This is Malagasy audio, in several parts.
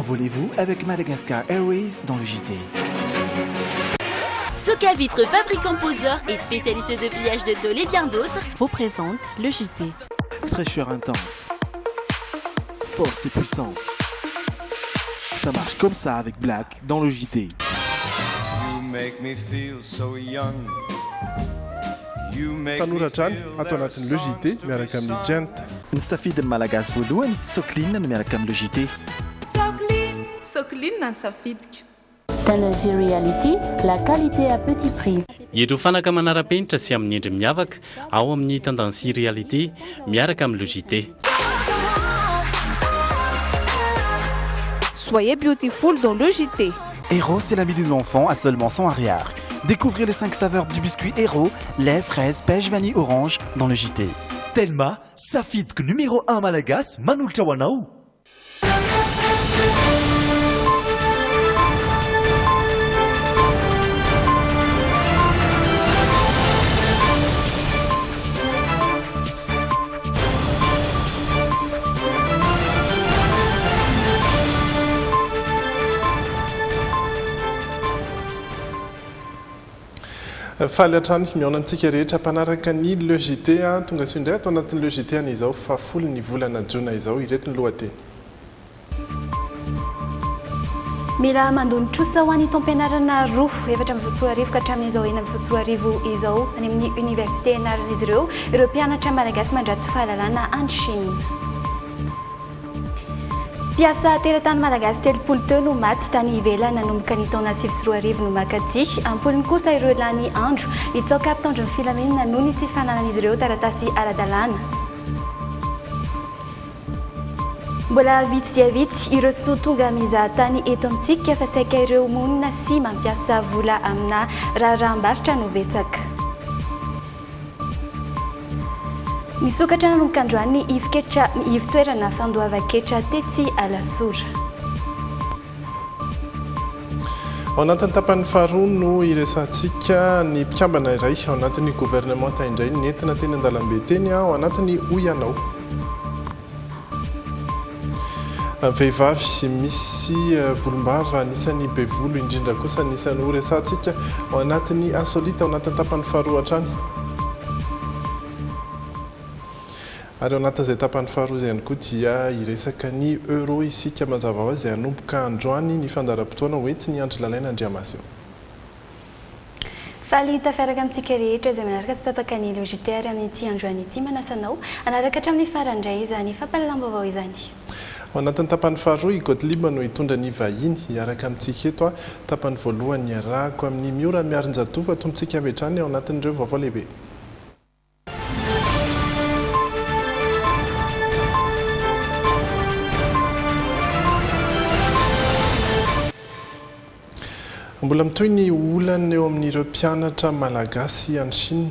Envolez-vous avec Madagascar Airways dans le JT. Soka Vitre, fabricant poseur et spécialiste de pliage de tôle et bien d'autres, vous présente le JT. Fraîcheur intense, force et puissance. Ça marche comme ça avec Black dans le JT. Tanora hatrany ato anatin'ny Le JT miaraka amin'ny Gent. Ny safidin'ny Malagasy voalohany, Socline no miaraka amin'ny Le JT. Socline, Socline ny safidiko. Tennessee Reality, la qualité à petit prix. Ireo fanaka manara-penitra sy amin'ny endriny miavaka ao amin'ny Tendance Reality miaraka amin'ny Le JT. Soyez beautiful dans le JT. Hero, c'est l'ami des enfants à seulement 100 ariary. Découvrez les 5 saveurs du biscuit Hero, lait, fraise, pêche, vanille, orange dans le JT. Telma, safidiko numéro 1 malagasy manolotra ho anao. Faly hatrany mihaona amintsika rehetra mpanaraka ny Le JT. Tonga soa indray ato anatin'ny Le JT an'izao fahafolo ny volana jona izao. Ireto ny lohateny. Mila mandoa ny trosa ho an'ny taom-pianarana roa, 2014 ka hatramin'izao 2016 izao any amin'ny oniversite ianaran'izy ireo, ireo mpianatra malagasy mandrato fahalalana any Chine. Mpiasa teratany malagasy 30 teo no maty tany ivelany nanomboka ny taona 2009 no makaty. Am-polony kosa ireo lany andro nitsaoka mpitandro ny filaminana noho ny tsy fananan'izy ireo taratasy ara-dalàna. Mbola vitsy dia vitsy ireo sinoa tonga mizaha tany eto amintsika fa saika ireo monina sy mampiasa vola amina raharaham-barotra no betsaka. Nisokatra nanomboka androany ny ivon-ketra ivon-toerana fandoavan-ketra tetsy Alasora. Ao anatin'ny tapany faharoa no hiresahantsika ny mpikambana iray ao anatin'ny governemanta indray nentina teny an-dalambe teny ao anatin'ny Hoy Ianao. Vehivavy misy volombava anisan'ny be volo indrindra kosa anisan'ny horesahantsika ao anatin'ny Insolite ao anatin'ny tapany faharoa hatrany. Ary ao anatin'izay tapany faharoa izay ihany koa dia hiresaka ny Euro isika mazava ho azy izay hanomboka androany ny fandaharam-potoana hoentin'i Andry Lalaina Andriamasy eo. Faly tafiaraka amintsika rehetra izay manaraka tsy tapaka ny Le JT ary amin'ity androany ity manasa anao hanaraka hatramin'ny farany indray izany fampahalalam-baovao izany. Ao anatin'ny tapany faharoa i Gothlieb no hitondra ny vahiny hiaraka amintsika eto. Tapany voalohany iarahako amin'i Miora Miarinjatovo atombotsika avy hatrany ao anatin'ireo vaovao lehibe. Mbola mitohy ny olana eo amin'ireo mpianatra malagasy any Chine.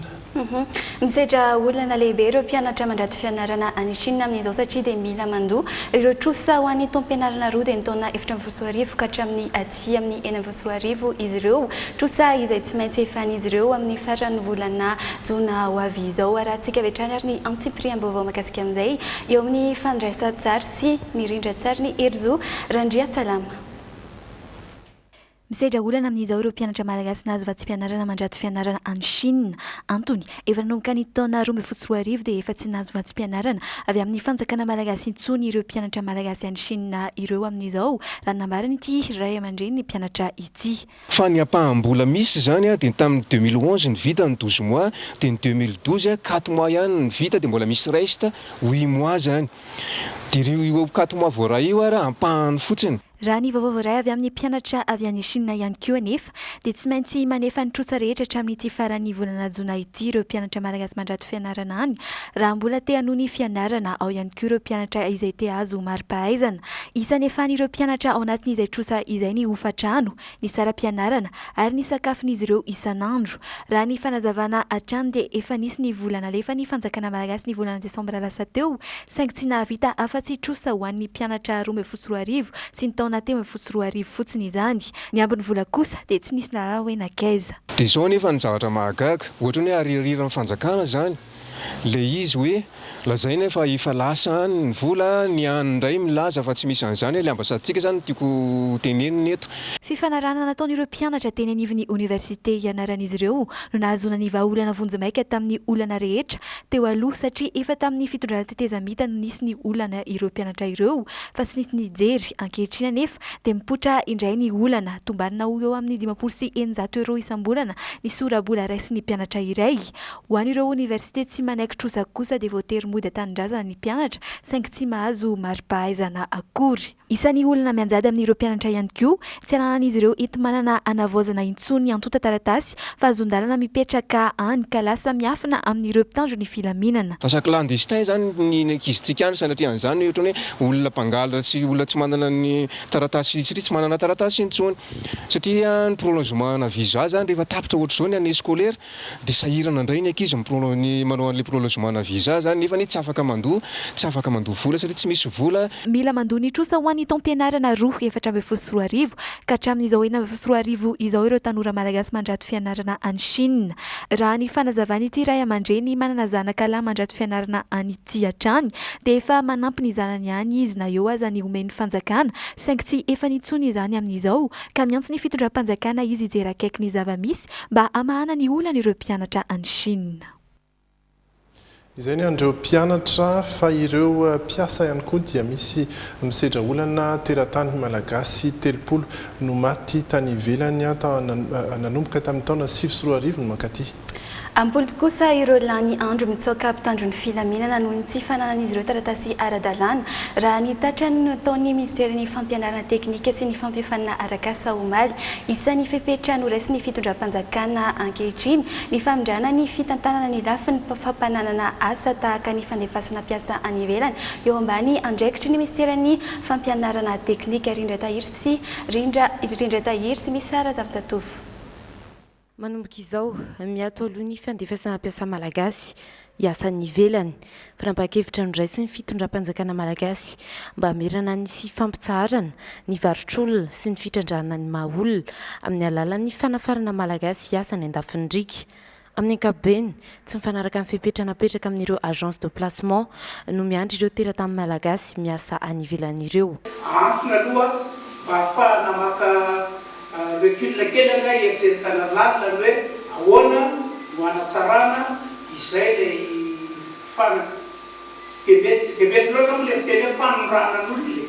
Misedra olana lehibe ireo mpianatra mandrato fianarana any Chine amin'izao satria dia mila mandoa ireo trosa ho an'ny taom-pianarana roa dia ny taona 2014 ka hatramin'ny aty amin'ny 2016 izy ireo. Trosa izay tsy maintsy efan'izy ireo amin'ny faran'ny volana jona ho avy izao. Arahantsika avy hatrany ary ny antsipiriam-baovao mahakasika an'izay eo amin'ny fandraisan-tsary sy ny rindran-tsarin'i Herizo Randriantsalama. Misedra olana amin'izao ireo mpianatra malagasy nahazo vatsim-pianarana mandrato fianarana any Chine. Antony, efa nanomboka ny taona 2012 dia efa tsy nahazo vatsim-pianarana avy amin'ny fanjakana malagasy intsony ireo mpianatra malagasy any Chine ireo amin'izao, raha ny nambaran'ity ray aman-drenin'ny mpianatra ity. Fa ny ampaham-bola misy izany dia ny tamin'ny 2011 ny vita ny 12 mois, dia ny 2012 quatre mois ihany ny vita dia mbola misy reste huit mois izany. Dia ireo quatre mois voaray io ary ampahany fotsiny. Raha ny vaovao voaray avy amin'ny mpianatra avy any Chine ihany koa anefa dia tsy maintsy manefa ny trosa rehetra hatramin'ity faran'ny volana jona ity ireo mpianatra malagasy mandrato fianarana any raha mbola te hanohy ny fianarana. Ao ihany koa ireo mpianatra izay te hahazo mari-pahaizana. Isan'ny efan'ireo mpianatra ao anatin'izay trosa izay ny hofan-trano, ny saram-pianarana ary ny sakafon'izy ireo isan'andro. Raha ny fanazavana hatrany dia efa nisy ny vola nalefan'ny fanjakana malagasy ny volana desambra lasa teo saingy tsy nahavita afa-tsy trosa ho an'ny mpianatra 2012 sy ny taona 2013 fotsiny izany. Ny ambin'ny vola kosa dia tsy nisy nahalala hoe nankaiza. Dia izao anefa ny zavatra mahagaga, ohatran'ny hoe aririran'ny fanjakana izany ilay izy hoe. Lazaina fa efa lasa any ny vola, ny any indray milaza fa tsy misy an'izany, ilay ambasadintsika izany no tiako ho tenenina eto. Fifanarahana nataon'ireo mpianatra teny anivon'ny oniversite ianaran'izy ireo no nahazoana ny vahaolana vonjimaika tamin'ny olana rehetra teo aloha satria efa tamin'ny fitondrana tetezamita no nisy ny olana ireo mpianatra ireo fa tsy nisy nijery. Ankehitriny anefa dia mipoitra indray ny olana. Tombanana ho eo amin'ny 650 euros isam-bolana ny sora-bola raisin'ny mpianatra iray. Ho an'ireo oniversite tsy manaiky trosa kosa dia voatery mody an-tanindrazana ny mpianatra saingy tsy mahazo mari-pahaizana akory. Isan'ny olana mianjady amin'ireo mpianatra ihany koa, tsy ananan'izy ireo enti-manana hanavaozana intsony ny antontan-taratasy fahazoan-dalana mipetraka any ka lasa miafina amin'ireo mpitandro ny filaminana. Lasa clandestin izany ny ankizintsika any sanatria an'izany hoe ohatran'ny hoe olona mpangalatra sy olona tsy manana ny taratasy satria tsy manana taratasy intsony satria ny prolongement-na visa izany rehefa tapitra ohatr'izao ny année scolaire Dia sahirana indray ny ankizy ny manao an'ilay prolongement-na visa zany nefa anie tsy afaka mandoa, tsy afaka mandoa vola satria tsy misy vola. Mila mandoa ny trosa ho an'ny taom-pianarana roa 2014 ka hatramin'izao 2016 izao ireo tanora malagasy mandrato fianarana any Chine. Raha ny fanazavan'ity ray aman-dreny manana zanaka lahy mandrato fianarana any ity hatrany dia efa manampy ny zanany ihany izy na eo aza ny omen'ny fanjakana saingy tsy efany intsony izany amin'izao ka miantso ny fitondram-panjakana izy hijery akaiky ny zava-misy mba hamahana ny olan'ireo mpianatra any Chine. Izay ny an'ireo mpianatra fa ireo mpiasa ihany koa dia misy misedra olana, teratany malagasy 30 no maty tany ivelany nanomboka tamin'ny taona 2009 no mankaty. Am-polo kosa ireo lany andro mitsoaka mpitandro ny filaminana noho ny tsy fananan'izy ireo taratasy ara-dalàna, raha ny tatra nataon'ny minisiteran'ny Fampianarana teknika sy ny fampiofanana arak'asa omaly. Isan'ny fepetra noraisin'ny fitondram-panjakana ankehitriny ny famindrana ny fitantanana ny lafiny fampananana asa tahaka ny fandefasana mpiasa any ivelany eo ambany andraikitry ny minisiteran'ny Fampianarana teknika Rindra Tahiry sy Rindra Rindra Tahiry sy Misa Razafijatovo. Manomboka izao, miato aloha ny fandefasana mpiasa malagasy hiasa any ivelany. Fanapahan-kevitra noraisin'ny fitondram-panjakana malagasy mba hamerana ny sy fampitsaharana ny varotr'olona sy ny fitrandrahana ny maha olona amin'ny alalan'ny fanafarana malagasy hiasa any andafin'ny riaka. Amin'ny ankapobeny, tsy mifanaraka amin'ny fepetra napetraka amin'ireo agence de placement no miandry ireo teratany malagasy miasa any ivelany ireo. Antony aloha mba ahafahana maka Recul kely angaha hieritreretana lalina ny hoe ahoana no hanatsarana izay ilay fana tsy dia mety tsy dia mety loatra moa ilay fiteny hoe fanondranan'olona e!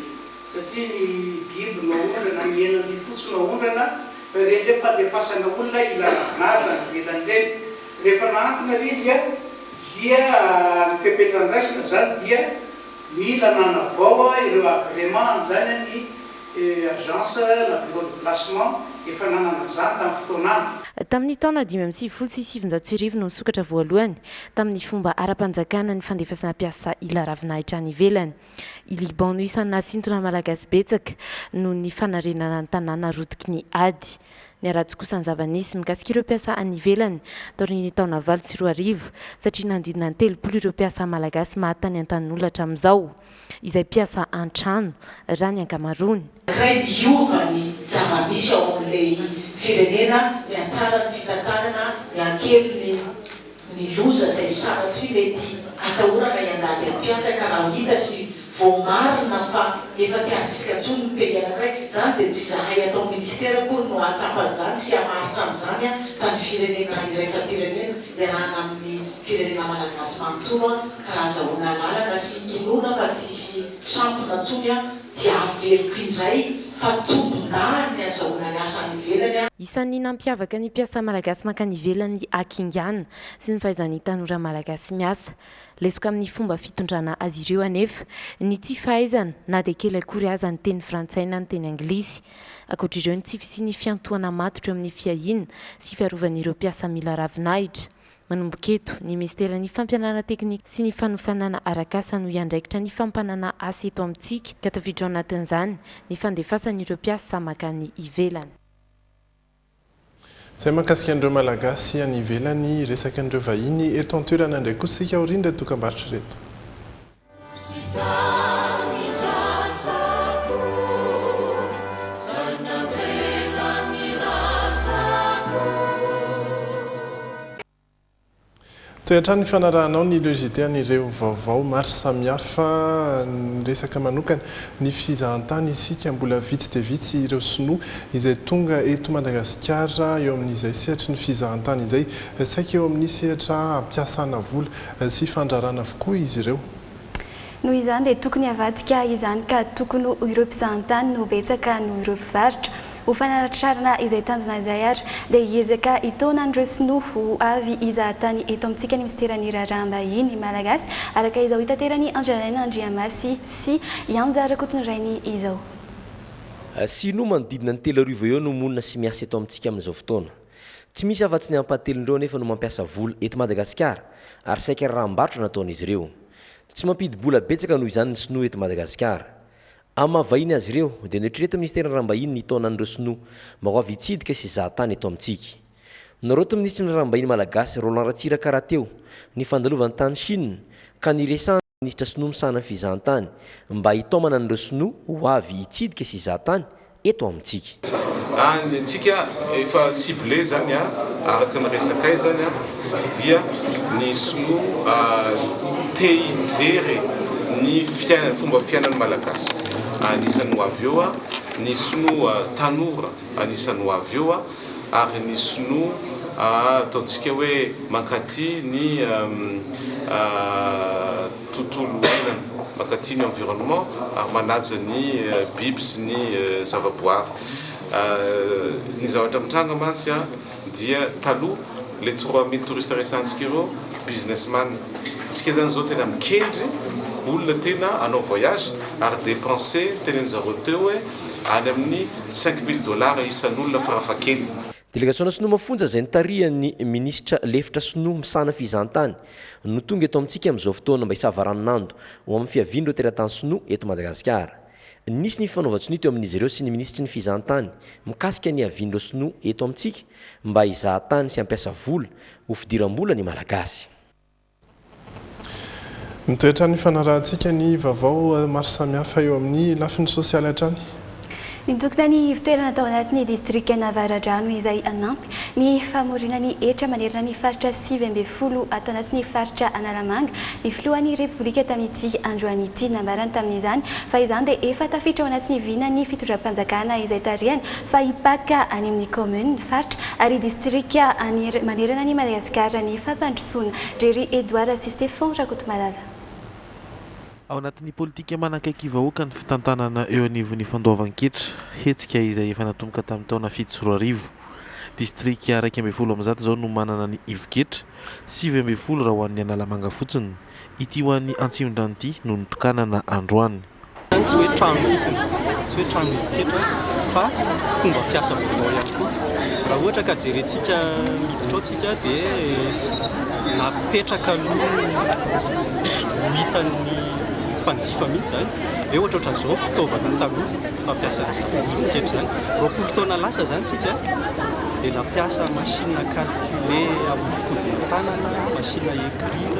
satria ny biby no aondrana, ny hena mifotsy no aondrana fa ireny hoe fandefasana olona hilalavinahitra any ivelany ireny. Rehefa nahantona ilay izy dia ny fepetra noraisina izany dia mila nanavao ireo agrément amin'izany ny agence na bureau de placement efa nanana an'izany tamin'ny fotoan'andro. Tamin'ny taona 1995 no nisokatra voalohany tamin'ny fomba ara-panjakana ny fandefasana mpiasa hila ravinahitra any ivelany. I Liban no isan'ny nahasintona Malagasy betsaka noho ny fanarenana ny tanàna rotiky ny ady. Niharatsy kosa ny zava-nisy mikasika ireo mpiasa any ivelany taorian'ny taona 2008 satria nanodidina ny 30 ireo mpiasa Malagasy maty tany an-tanin'olona hatramin'izao. izay mpiasa an-trano raha ny ankamaroany. Indray miova ny zava-misy ao amin'ilay firenena, mihatsara ny fitantanana, mihakely ny ny loza izay sanatria mety atahorana hianjady amin'ny mpiasa ka raha hita sy voamarina fa efa tsy à risque intsony ny pays anankiray, izany dia tsy izahay ato amin'ny ministera akory no hahatsapa an'izany sy hamaritra an'izany fa ny firenena iraisam-pirenena iarahana amin'ny firenena malagasy manontolo ka raha azahoana alalana sy inoana fa tsy hisy sampona intsony dia averiko indray fa tombondahiny ny azahoana ny asa any ivelany. Isan'ny nampiavaka ny mpiasa malagasy mankany ivelany ny hakingana sy ny fahaizan'ny tanora malagasy miasa. Lesoka amin'ny fomba fitondrana azy ireo anefa ny tsy fahaizana na dia kely akory aza ny teny frantsay na ny teny anglisy. Ankoatra ireo ny tsy fisian'ny fiantohana matotra eo amin'ny fiahiana sy fiarovan'ireo mpiasa mila ravinahitra. Manomboka eto, ny minisiteran'ny Fampianarana teknika sy ny fanofanana arak'asa no hiandraikitra ny fampanana asa eto amintsika, ka tafiditra ao anatin'izany ny fandefasana ireo mpiasa mankany ivelany. Izay mahakasika an'ireo Malagasy any ivelany, hiresaka an'ireo vahiny eto an-toerana indray kosa isika aorian'ireto dokambarotra ireto. Toy hatrany ny fanarahanao ny Le JT an'ireo vaovao maro samihafa. Niresaka manokana ny fizahantany isika. Mbola vitsy dia vitsy ireo sinoa izay tonga eto Madagasikara eo amin'izay sehatry ny fizahantany izay. Saika eo amin'ny sehatra hampiasana vola sy fandrarana avokoa izy ireo. Noho izany dia tokony havadika izany ka tokony ho ireo mpizahantany no betsaka noho ireo mpivarotra. Ho fanaratrarana izay tanjona izay ary dia hiezaka hitaona an'ireo sinoa ho avy hizaha tany eto amintsika ny minisiteran'ny Raharaham-bahiny malagasy, araka izao itateran'i Andrianaraina Andriamasy sy i Anja Rakotonirainy izao. Sinoa manodidina ny 3000 eo no monina sy miasa eto amintsika amin'izao fotoana. Tsy misy afa-tsy ny ampahatelon'ireo anefa no mampiasa vola eto Madagasikara ary saika raharaham-barotra no ataon'izy ireo. Tsy mampidi-bola betsaka noho izany ny sinoa eto Madagasikara. Amin'ny maha vahiny azy ireo, dia noeritreretin'ny minisiteran'ny Raharaham-bahiny ny hitaona an'ireo sinoa mba ho avy hitsidika sy hizaha tany eto amintsika. Noraotin'ny minisitry ny Raharaham-bahiny malagasy, Roland Ratsiraka rahateo, ny fandalovany tany Chine, ka niresahany tamin'ny minisitra sinoa misahana ny fizahantany mba hitaomana an'ireo sinoa ho avy hitsidika sy hizaha tany eto amintsika. Ny antsika efa ciblé zany a, araka ny resakay zany a, dia ny sinoa te hijery ny fiainana, fomba fiainan'ny malagasy anisan'ny ho avy eo a, ny sinoa tanora anisan'ny ho avy eo a, ary ny sinoa ataontsika hoe mankaty ny tontolo iainana, mankatia ny environnement ary manaja ny biby sy ny zavaboary. Ny zavatra mitranga mantsy dia taloha le 3000 touristes resahantsika ireo business man, isika zany zao tena mikendry olona tena hanao voyage ary dépenser tenenin zareo teo hoe any amin'ny 5000 dollars isan'olona farafahakeliny. Delegasiona sinoa mafonja izay notarihan'ny minisitra lefitra sinoa misahana fizahantany no tonga eto amintsika amin'izao fotoana mba hisava ranon'ando ho amin'ny fiavian'ireo teratany sinoa eto Madagasikara. Nisy ny fifanaovan-tsonia teo amin'izy ireo sy ny minisitry ny fizahantany mikasika ny hiavian'ireo sinoa eto amintsika mba hizaha tany sy hampiasa vola ho fidiram-bola ny Malagasy. Mitohy hatrany ny fanarahantsika ny vaovao maro samihafa eo amin'ny lafiny sosialy hatrany. Nitokona ny ivon-toerana tao anatin'ny distrikan'Avaradrano izay hanampy ny famoriana ny hetra manerana ny faritra 19 ato anatin'ny faritra Analamanga ny filohan'ny Repoblika tamin'ity androany ity. Nambarany tamin'izany fa izany dia efa tafiditra ao anatin'ny vinan'ny fitondram-panjakana izay tarihany fa hipaka any amin'ny kaominina, faritra ary distrika any manerana an'i Madagasikara ny fampandrosoana. Drery Edouard sy Stephan Rakotomalala. Ao anatin'ny politika manakaiky vahoaka ny fitantanana eo anivon'ny fandoavan-ketra, hetsika izay efa natomboka tamin'ny taona 2007. Distrika 111 izao no manana ny ivon-ketra, 19 raha ho an'ny Analamanga fotsiny. Ity ho an'ny Antsimondrano ity no notokanana androany. Tsy hoe trano fotsiny, tsy hoe trano ivon-ketra fa fomba fiasa vaovao ihany koa. Raha ohatra ka jerentsika miditra ao tsika dia napetraka aloha ho hitan'ny mpanjifa mihitsy izany hoe ohatra ohatran'izao fitaovana taloha fampiasa an'izany ivon-ketra izany. 20 taona lasa izany tsika dia nampiasa machine à calculer ahodikodina tanana, machine à écrire,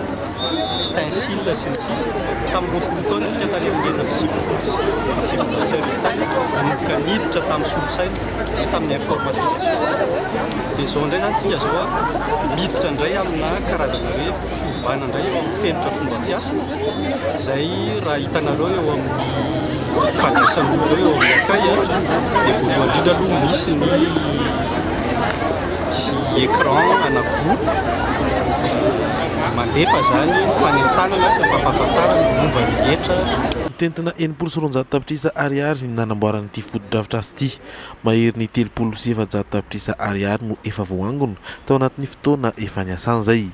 stencil sy ny sisa Tamin'ny 20 taona isika tany amin'ny 1996 tany nanomboka niditra tamin'ny solosaina, tamin'ny informatisation. Dia izao indray izany tsika izao miditra indray amina karazana hoe fiovana indray eo amin'ny fenitra fomba fiasa izay raha hitanareo eo amin'ny fandraisan'olona eo amin'ny accueil dia voalohany indrindra aloha misy ny misy écran anankiroa Mandefa izany ny fanentanana sy ny fampahafantarana ny momba ny hetra. Mitentina 260 tapitrisa ariary ny nanamboarana ity fotodrafitrasa ity. Maherin'ny 430 tapitrisa ariary no efa voaangona tao anatin'ny fotoana efa niasana izay.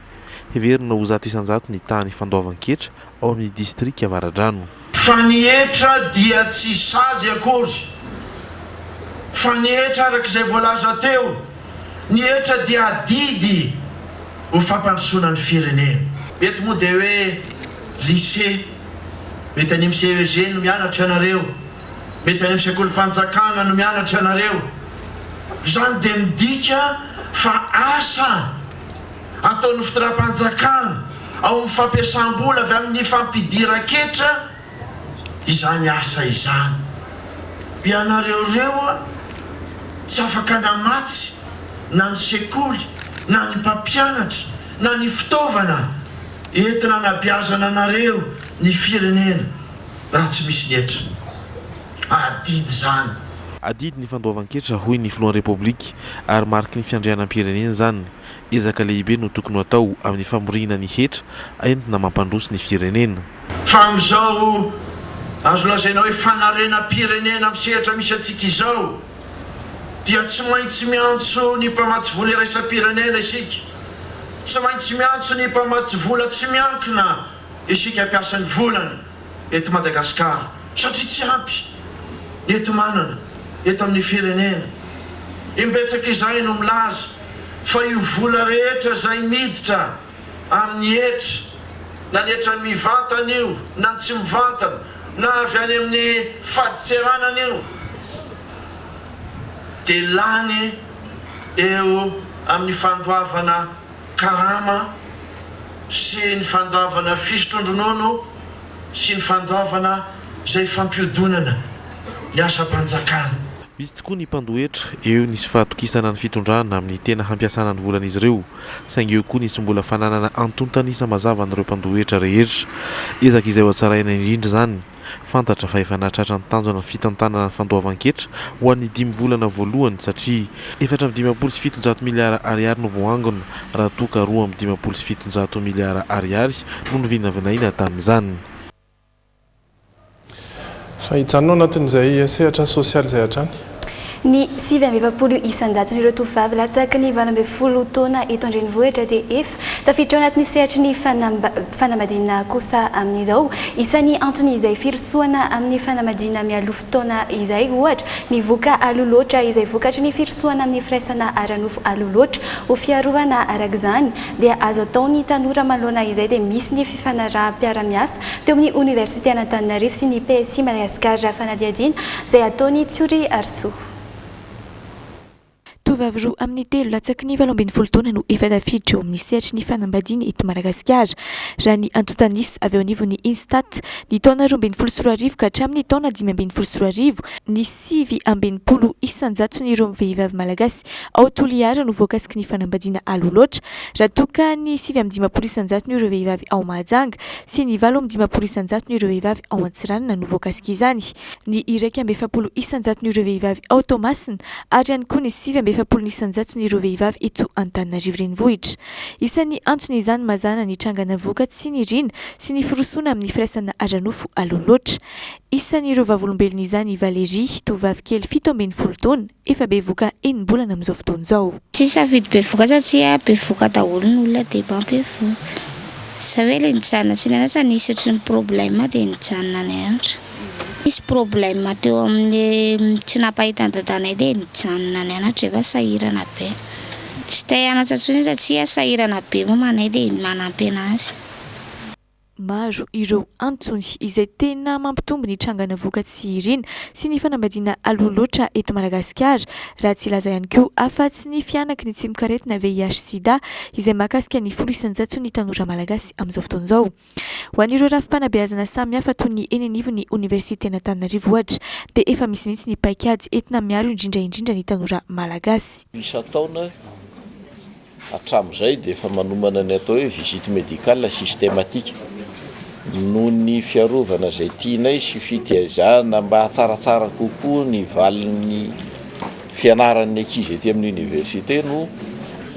Heverina ho 100% ny tahan'ny fandoavan-ketra ao amin'ny distrika Avaradrano. Fa ny hetra dia tsy sazy akory, fa ny hetra araka izay voalaza teo, ny hetra dia adidy ho fampandrosoana ny firenena. Eto moa dia hoe lycée, mety any amin'ny CEG no mianatra ianareo, mety any amin'ny sekolim-panjakana no mianatra ianareo. Izany dia midika fa asa ataon'ny fitondram-panjakana ao amin'ny fampiasam-bola avy amin'ny fampidiran-ketra izany asa izany. Ianareo ireo tsy afaka namatsy na ny sekoly na ny mpampianatra. na ny fitaovana entina anabeazana anareo ny firenena raha tsy misy ny hetra. Adidy izany. Adidy ny fandoavan-ketra, hoy ny filohan'ny Repoblika, ary mariky ny fiandrianam-pirenena izany. Ezaka lehibe no tokony ho atao amin'ny famoriana ny hetra entina mampandroso ny firenena. Fa amin'izao azo lazaina hoe fanarenam-pirenena amin'ny sehatra misy antsika izao dia tsy maintsy miantso ny mpamatsy vola iraisam-pirenena isika, tsy maintsy miantso ny mpamatsy vola tsy miankina isika hampiasa ny volany eto Madagasikara satria tsy ampy ny enti-manana eto amin'ny firenena. Imbetsaka izahay no milaza fa io vola rehetra izay miditra amin'ny hetra, na ny hetra mivantana io na ny tsy mivantana, na avy any amin'ny fadintseranana io, dia lany eo amin'ny fandoavana karama sy ny fandoavana fisotroan-dronono sy ny fandoavana izay fampiodonana ny asam-panjakana. Misy tokoa ny mpandoa hetra, eo ny tsy fahatokisana ny fitondrana amin'ny tena hampiasana ny volan'izy ireo, saingy eo koa ny tsy mbola fananana antontan'isa mazava an'ireo mpandoa hetra rehetra. Ezaka izay ho hatsaraina indrindra izany. Fantatra fa efa nahatratra ny tanjona ny fitantanana ny fandoavan-ketra ho an'ny dimy volana voalohany satria 754 miliara ariary no voaangona raha toa ka 752 miliara ariary no novinavinaina tamin'izany. Fa hijanona ao anatin'izay sehatra sosialy izay hatrany. Ny 49 isan-jaton'ireo tovovavy latsaky ny 18 taona eto an-drenivohitra dia efa tafiditra ao anatin'ny sehatry ny fanambadiana kosa amin'izao. Isan'ny antony izay firosoana amin'ny fanambadiana mialoha fotoana izay, ohatra, ny vohoka aloha loatra izay vokatry ny firosoana amin'ny firaisana ara-nofo aloha loatra. Ho fiarovana araka izany dia azo atao ny tanora manoloana izay dia misy ny fifanaraham-piarahamiasa teo amin'ny Oniversiten'Antananarivo sy ny PSI Madagascar fanadihadiana izay ataon'i Tsiory Harisoa. Tovovavy roa amin'ny telo latsaky ny 18 taona no efa tafiditra eo amin'ny sehatry ny fanambadiana eto Madagasikara, raha ny antontan'isa avy eo anivon'ny Instat. Ny taona 2012 ka hatramin'ny taona 2015, ny 69 isan-jaton'ireo vehivavy malagasy ao Toliara no voakasiky ny fanambadiana aloha loatra, raha toa ka ny 59 isan-jaton'ireo vehivavy ao Mahajanga sy ny 58 isan-jaton'ireo vehivavy ao Antsiranana no voakasik'izany, ny 41 isan-jaton'ireo vehivavy ao Toamasina ary ihany koa ny 49 isan-jaton'ireo vehivavy eto Antananarivo Renivohitra. Isan'ny antony izany mazàna ny trangana vohoka tsy niriana sy ny firosoana amin'ny firaisana ara-nofo aloha loatra. Isan'ireo vavolombelon'izany i Valérie, tovovavy kely 17 taona, efa bevoka enim-bolana amin'izao fotoana izao. Tsy safidy bevoka satria bevoka daholo ny olona dia mampivoka. Za ve le nijanona tsy nianatra nisy ohatry ny problème dia nijanona nianatra. Nisy problème teo amin'ny tsy nampahita ny dadanay dia nijanona nianatra efa sahirana be. Tsy te hianatra intsony satria sahirana be mamanay dia manampy anazy. Maro ireo antony izay tena mampitombo ny trangana vohoka tsy irina sy ny fanambadiana aloha loatra eto Madagasikara, raha tsy hilaza ihany koa afa-tsy ny fihanaky ny tsimokaretina VIH-Sida izay mahakasika ny 10 isan-jaton'ny tanora malagasy amin'izao fotoana izao. Ho an'ireo rafi-panabeazana samihafa toy ny eny anivon'ny Oniversiten'Antananarivo ohatra dia efa misy mihitsy ny paikady entina miaro indrindra indrindra ny tanora malagasy. Isan-taona Hatramin'izay dia efa manomana ny atao hoe visite médicale systématique noho ny fiarovana izay tianay sy fitezana mba hahatsaratsara kokoa ny valin'ny fianaran'ny ankizy ety amin'ny université no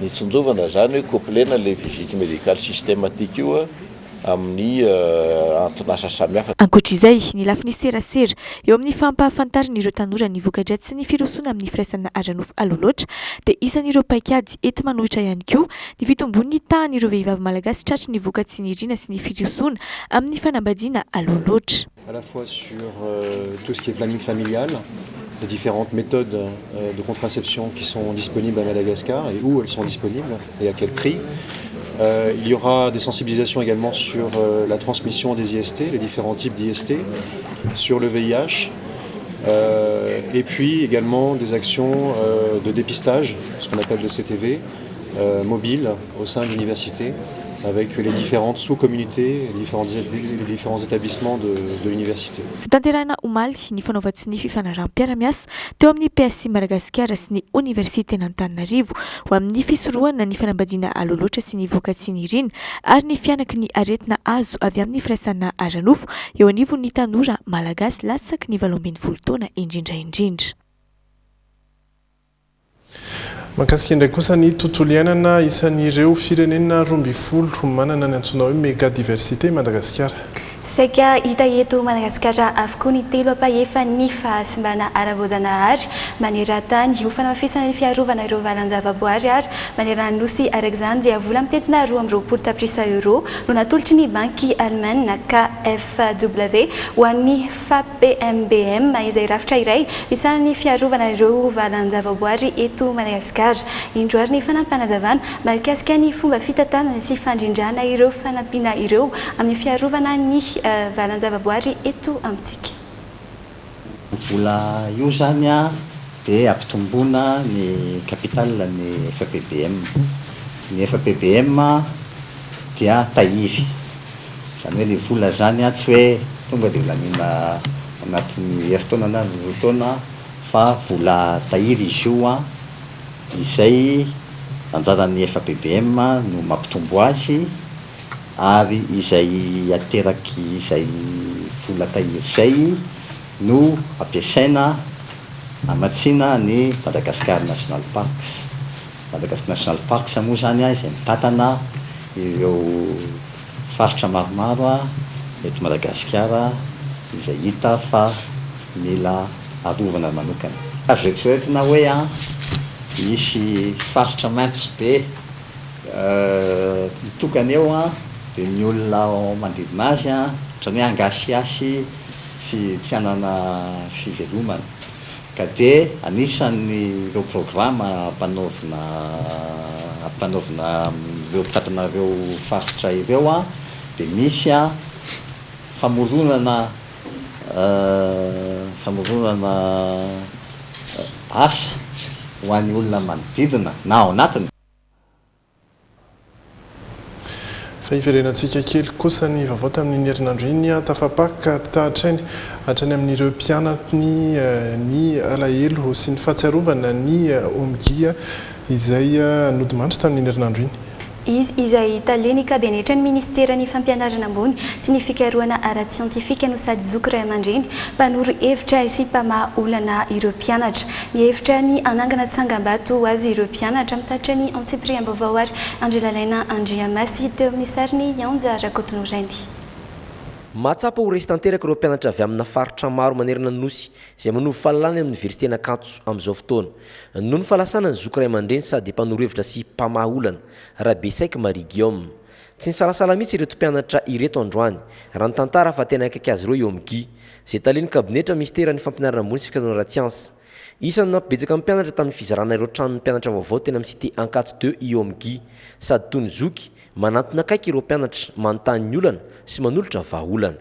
nitsinjovana izany hoe couplena ilay visite médicale systématique io amin'ny anton'asa samihafa. Ankoatra izay, ny lafiny serasera, eo amin'ny fampahafantarana ireo tanora ny voka-dratsin'ny firosoana amin'ny firaisana ara-nofo aloha loatra, dia isan'ireo paikady enti-manohitra ihany koa ny fitombon'ny tahan'ireo vehivavy malagasy tratry ny voka-tsy niriana sy ny firosoana amin'ny fanambadiana aloha loatra. À la fois sur tout ce qui est planning familial, les différentes méthodes de contraception qui sont disponibles à Madagascar et où elles sont disponibles et à quel prix. Il y aura des sensibilisations également sur la transmission des IST, les différents types d'IST, sur le VIH et puis également des actions de dépistage, ce qu'on appelle le CTV, mobile au sein de l'université. avec les différentes sous-communautés, les différentes, les différents établissements de, de l'université. Notanterahina omaly ny fanaovan-tsonia fifanaraham-piarahamiasa teo amin'ny PSI Madagasikara sy ny Oniversiten'Antananarivo ho amin'ny fisorohana ny fanambadiana aloha loatra sy ny voka-tsy nirina ary ny fihanaky ny aretina azo avy amin'ny firaisana ara-nofo eo anivon'ny tanora malagasy latsaky ny 18 taona indrindra indrindra. Mahakasika indray kosa ny tontolo iainana, isan'ireo firenena 12 manana ny antsoina hoe mégadiversité i Madagasikara. Saika hita eto Madagasikara avokoa ny telo ampahefan'ny fahasimbana ara-boajanahary maneran-tany. Ho fanamafisana ny fiarovana ireo valan-javaboary ary manerana ny Nosy araka izany dia vola mitentina 22 tapitrisa euros no natolotry ny banky alemana KfW ho an'ny FAPMBM, izay rafitra iray misahana ny fiarovana ireo valan-javaboary eto Madagasikara. Indro ary ny fanampin'panazavana mahakasika ny fomba fitantanana sy fandrindrana ireo fanampiana ireo amin'ny fiarovana ny valan-javaboary eto amintsika. Io vola io izany dia ampitomboina ny capital ny FAPBM. Ny FAPBM dia tahiry. Izany hoe ilay vola izany tsy hoe tonga dia holaniana anatin'ny herintaona na roa taona fa vola tahiry izy io izay anjaran'ny FAPBM no mampitombo azy ary izay aterak'izay vola tahiry izay no ampiasaina hamatsiana ny Madagascar National Parks. Madagascar National Parks moa izany izay mitantana ireo faritra maromaro eto Madagasikara izay hita fa mila arovana manokana. Azo eritreretina hoe hisy faritra maitso be mitokana eo dia ny olona ao manodidina azy ohatran'ny hoe hangasihasy tsy tsy hanana fivelomana. Ka dia anisan'ny ireo programa ampanaovina ampanaovina amin'ireo mpitantana ireo faritra ireo dia misy famoronana famoronana asa ho an'ny olona manodidina na ao anatiny. Fa hiverenantsika kely kosa ny vaovao tamin'iny herinandro iny, tafapaka hatrany hatrany amin'ireo mpianany ny alahelo sy ny fahatsiarovana ny OMGI izay nodimandry tamin'iny herinandro iny. Izy izay tale ny kabinetran'ny minisiteran'ny Fampianarana ambony sy ny fikarohana ara-tsiantifika no sady zoky ray aman-dreny, mpanoro hevitra sy mpamaha olana ireo mpianatra. Mihevitra ny hanangana tsangambato ho azy ireo mpianatra mitatitra ny antsipiriam-baovao ary Andrialalaina Andriamasy teo amin'ny sarin'i Yanja Rakotonorainy. Mahatsapa ho resy tanteraka ireo mpianatra avy amina faritra maro manerana ny Nosy izay manovo fahalalana eny amin'ny Oniversiten'Ankatso amin'izao fotoana. Noho ny fahalasana ny zoky ray aman-dreny sady mpanoro hevitra sy mpamaha olana, Rabesaiky Marie Guillaume. Tsy nisalasala mihitsy ireto mpianatra ireto androany, raha nitantara fa tena akaiky azy ireo i Omgi, izay talen'ny kabinetra minisiteran'ny Fampianarana ambony sy fikarohana ara-tsiansa. Isan'ny nampibetsaka ny mpianatra tamin'ny fizarana ireo tranon'ny mpianatra vaovao teny amin'ny Cité Ankatso Deux i Omgi, sady toy ny zoky, manantona akaiky ireo mpianatra, manontany ny olana sy manolotra vahaolana.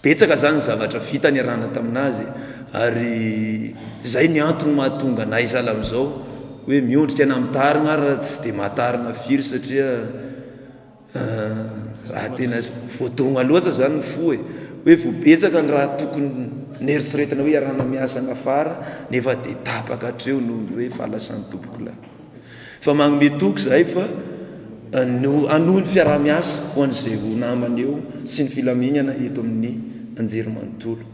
Betsaka zany ny zavatra vita niarahana taminazy ary zay ny antony mahatonga anay sahala amizao hoe miondrika na mitarigna ary tsy de mahatarigna firy satria raha tena voadogna loatra zany ny fo e, hoe vao betsaka ny raha tokony neritreretina hoe iarahana miasa agny afara nefa de tapaka hatreo noho ny hoe fahalasan'ny tompokolahy. Fa magnome toky zahay fa hanohy ny fiaraha-miasa ho an'izay ho namana eo sy ny filamignana eto amin'ny anjerimanontolo.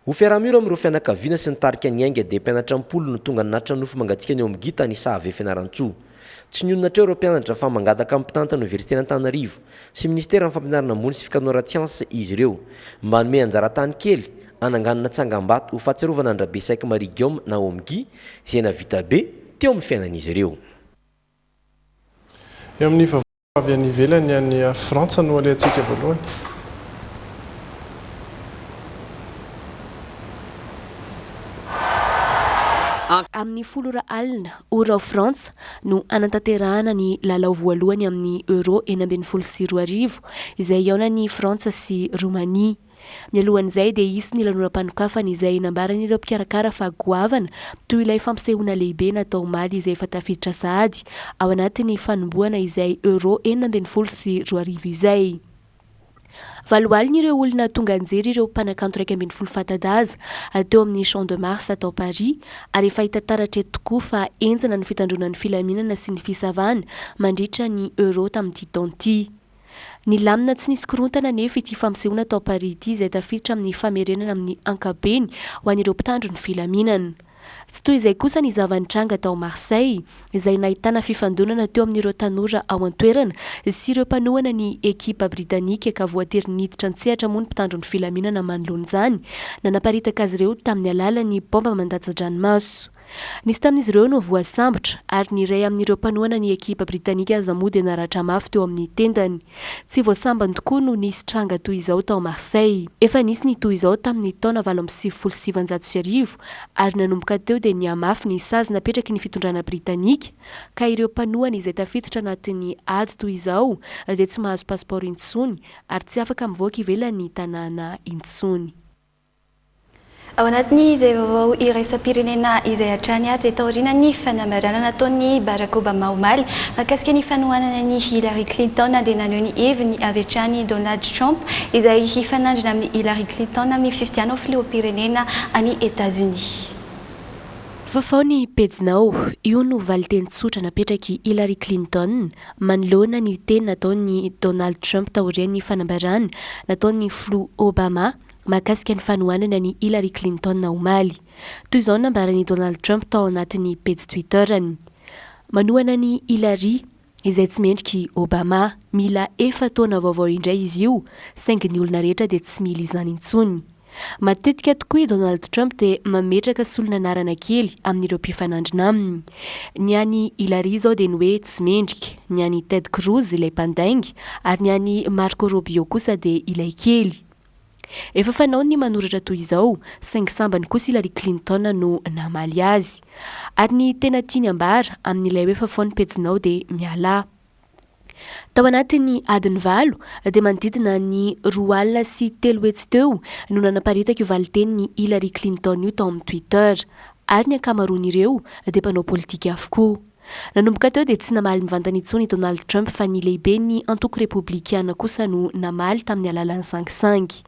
Ho fiaraha-miory amin'ireo fianakaviana sy ny tarika Ny Ainga dia mpianatra am-polo no tonga nanatitra nofo mangatsiaka ny ao amin'ny Gita any Sahave Fianarantsoa. Tsy nionona hatreo ireo mpianatra fa mangataka amin'ny mpitantana Oniversiten'Antananarivo sy Minisiteran'ny Fampianarana Ambony sy Fikarohana Ara-tsiansa izy ireo mba hanome anjara tany kely hananganana tsangambato ho fahatsiarovana an-dRabesaiky Marie Guillaume na Omgi izay nahavita be teo amin'ny fiainan'izy ireo. Eo amin'ny vaovao avy any ivelany any Frantsa no alehantsika voalohany. Amin'ny folo ora alina, ora ao Frantsa, no hanatanterahana ny lalao voalohany amin'ny Euro 2016, izay hihaonan'i Frantsa sy Romania. Mialohan'izay dia hisy ny lanonam-panokafana izay nambaran'ireo mpikarakara fa goavana toy ilay fampisehoana lehibe natao omaly izay efa tafiditra sahady ao anatin'ny fanombohana izay Euro 2016 izay. Valo alina ireo olona tonga nijery ireo mpanakanto 11 fanta-daza teo amin'ny Champ de Mars tao Paris ary efa hita taratra eto tokoa fa henjana ny fitandroana ny filaminana sy ny fisavana mandritra ny Euro tamin'ity taona ity. Nilamina tsy nisy korontana anefa ity fampisehoana tao Paris ity izay tafiditra amin'ny famerenana amin'ny ankapobeny ho an'ireo mpitandro ny filaminana. Tsy toy izay kosa ny zava-nitranga tao Marseille izay nahitana fifandonana teo amin'ireo tanora ao an-toerana sy ireo mpanohana ny ekipa britanika ka voatery niditra an-tsehatra moa ny mpitandro ny filaminana manoloana izany nanaparitaka azy ireo tamin'ny alalan'ny baomba mandatsa-dranomaso. Nisy tamin'izy ireo no voasambotra, ary ny iray amin'ireo mpanohana ny ekipa britanika aza moa dia naratra mafy teo amin'ny tendany. Tsy vao sambany tokoa no nisy tranga toy izao tao Marseille. Efa nisy ny toy izao tamin'ny taona 1998, ary nanomboka teo dia nihamafy ny sazy napetraky ny fitondrana britanika, ka ireo mpanohana izay tafiditra anatin'ny ady toy izao dia tsy mahazo pasipaoro intsony ary tsy afaka mivoaka ivelan'ny tanàna intsony. Ao anatin'izay vaovao iraisam-pirenena izay hatrany ary dia taorian'ny fanambarana nataon'i Barack Obama omaly mahakasika ny fanohanana an'i Hillary Clinton dia naneho ny heviny avy hatrany i Donald Trump izay hifanandrina amin'i Hillary Clinton amin'ny fifidianana ho filoham-pirenena any Etazonia. Fafao ny pejinao, io no valinteny tsotra napetrak'i Hillary Clinton manoloana ny teny nataon'i Donald Trump taorian'ny fanambarana nataon'ny filoha Obama mahakasika ny fanohanana an'i Hillary Clinton omaly. Toy izao no nambaran'i Donald Trump tao anatin'ny pejy Twitter-ny, Manohana an'i Hillary, izay tsy mendrika i Obama. Mila efa-taona vaovao indray izy io, saingy ny olona rehetra dia tsy mila izany intsony. Matetika tokoa i Donald Trump dia mametraka solon'anarana kely amin'ireo mpifanandrina aminy. Ny an'i Hillary izao dia ny hoe tsy mendrika, ny an'i Ted Cruz ilay mpandainga, ary ny an'i Marco Rubio kosa dia ilay kely. Efa fanaony ny manoratra toy izao, saingy sambany kosa Hillary Clinton no namaly azy. Ary ny tena tiany ambara amin'ilay hoe fafao ny pejinao dia mialà. Tao anatin'ny adiny valo, dia manodidina ny 302 teo no nanaparitaka io valin-tenin'i Hillary Clinton io tao amin'ny Twitter. Ary ny ankamaroan'ireo dia mpanao politika avokoa. Nanomboka teo dia tsy namaly mivantana intsony i Donald Trump fa ny lehiben'ny antoko Repoblikiana kosa no namaly tamin'ny alalan'ny sangisangy.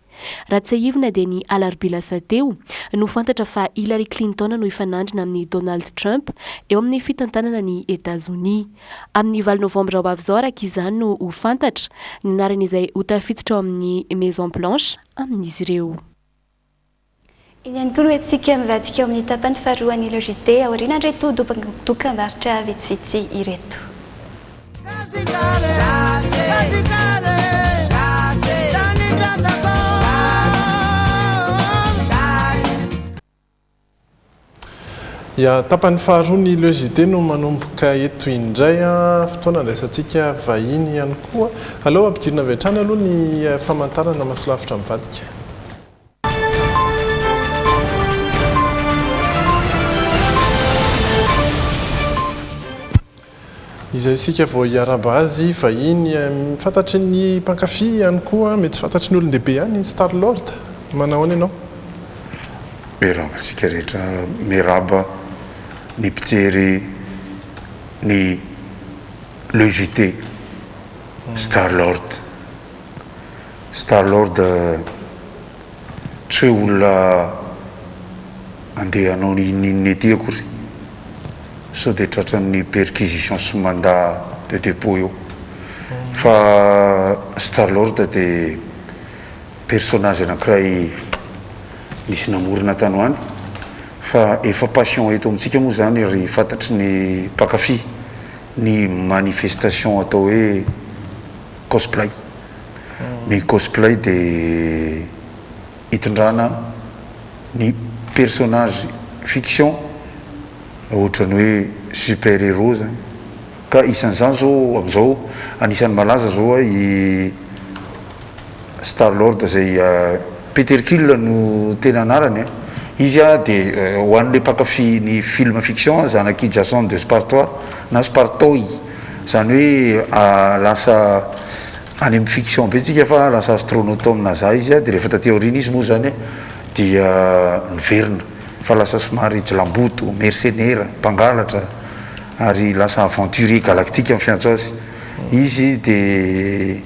Raha tsiahivina dia ny alarobia lasa teo no fantatra fa Hillary Clinton no hifanandrina amin'i Donald Trump eo amin'ny fitantanana an'i Etazonia. Amin'ny valo novambra ho avy izao araka izany no ho fantatra ny anaran'izay ho tafiditra ao amin'ny Maison Blanche amin'izy ireo. Iny ihany koa no entintsika mivadika ao amin'ny tapany faharoan'ny Le JT aorianan'ireto dokambarotra vitsivitsy ireto. Ya, tapany faharoa ny Le JT no manomboka eto indray an, fotoana andraisantsika vahiny ihany koa. Aleo ampidirina avy hatrany aloha ny famantarana masolavitra mivadika. Izay isika vao hiarahaba azy, vahiny fantatry ny mpankafy ihany koa, mety fantatry ny olon-dehibe ihany, Star Lord. Manahoana ianao? Miarahaba antsika rehetra, miarahaba ny mpijery ny Le JT, Star Lord. Star Lord tsy hoe olona andeha hanao ny inon'inona ety akory sao dia tratran'ny perquisition sy mandat de dépôt eo fa Star Lord dia personnage anankiray nisy namorona tany ho any fa efa passion eto amintsika moa izany ry fantatry ny mpankafy ny manifestation atao hoe cosplay. Ny cosplay dia hitondrana ny personnage fiction ohatran'ny hoe super héros zany. Ka isan'izany zao amin'izao anisan'ny malaza zao i Star Lord izay Peter Quill no tena anarany a. Izy dia ho an'ilay mpankafy ny film fiction zanak'i Jason de Spartois na Spartoi. Izany hoe lasa. Any amin'ny fiction be tsika fa lasa astronaute tao amin'ny NASA izy dia rehefa taty aoriana izy moa izany dia niverina fa lasa somary jilamboto, mercenaire, mpangalatra ary lasa aventurier galactique ny fiantso azy. Izy dia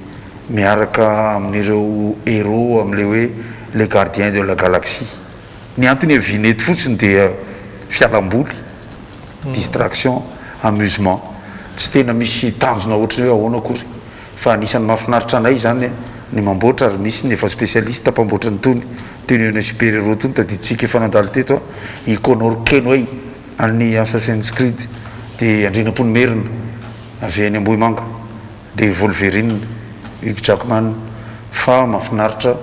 miaraka amin'ireo héros amin'ilay hoe les gardiens de la galaxie. Ny antony hiaviana eto fotsiny dia fialamboly, distraction, amusement. Tsy tena misy tanjona ohatran'ny hoe ahoana akory. Fa anisan'ny mahafinaritra anay izany ny mamboatra ary misy ny efa spécialiste mpamboatra an'itony tenue ana super héros itony, tadidintsika efa nandalo teto i Connor Kenway an'ny Assassin's Creed, dia Andrianampoinimerina avy any Ambohimanga, dia Wolverine, Hugh Jackman, fa mahafinaritra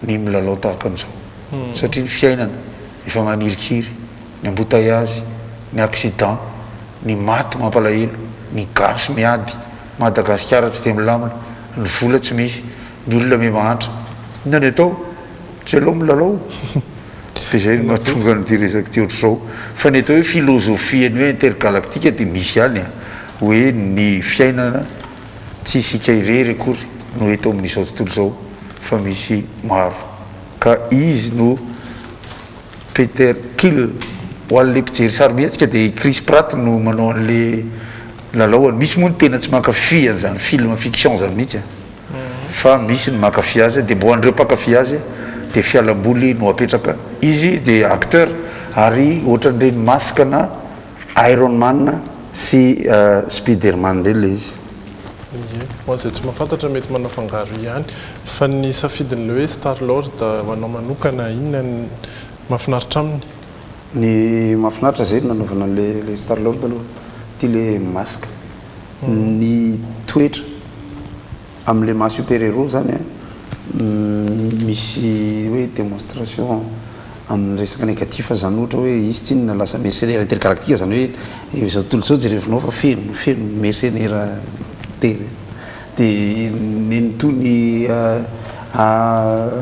ny milalao tahaka an'izao satria ny fiainana efa manirikiry, ny embouteillage, ny accident, ny maty mampalahelo, ny gasy miady, Madagasikara tsy dia milamina, ny vola tsy misy, ny olona miha mahantra. Inona ny atao? Tsy aleo milalao? Dia izay no mahatonga an'ity resaka ity ohatr'izao. Fa ny atao hoe philosophie ny hoe intergalactique dia misy ihany an! Hoe ny fiainana tsy isika irery akory no eto amin'izao tontolo izao fa misy maro. Ka izy no. Peter Thiel, ho an'ilay mpijery sarimihetsika dia i Chris Pratt no manao an'ilay lalaoany. Misy moa ny tena tsy mankafy an'izany film fiction izany mihitsy an! Fa misy ny mankafy azy, dia mba ho an'ireo mpankafy azy dia fialamboly no apetraka. Izy dia acteur ary ohatran'ireny masque na Iron Man sy Spider Man ireny ilay izy. Ie, ho an'izay tsy mahafantatra mety manao fangaro ihany. Fa ny safidin'ilay hoe Star Lord ho anao manokana, inona ny mahafinaritra aminy? Ny mahafinaritra izay no nanaovana an'ilay Star Lord aloha, ity ilay masque. Ny toetra. Amin'ilay maha super héros zany an, misy hoe démonstration amin'ny resaka négatif zany ohatra hoe izy tsinona lasa mercenaire intergalactique zany hoe izao tontolo izao jerevinao fa feno feno mercenaire inter dia nen'itony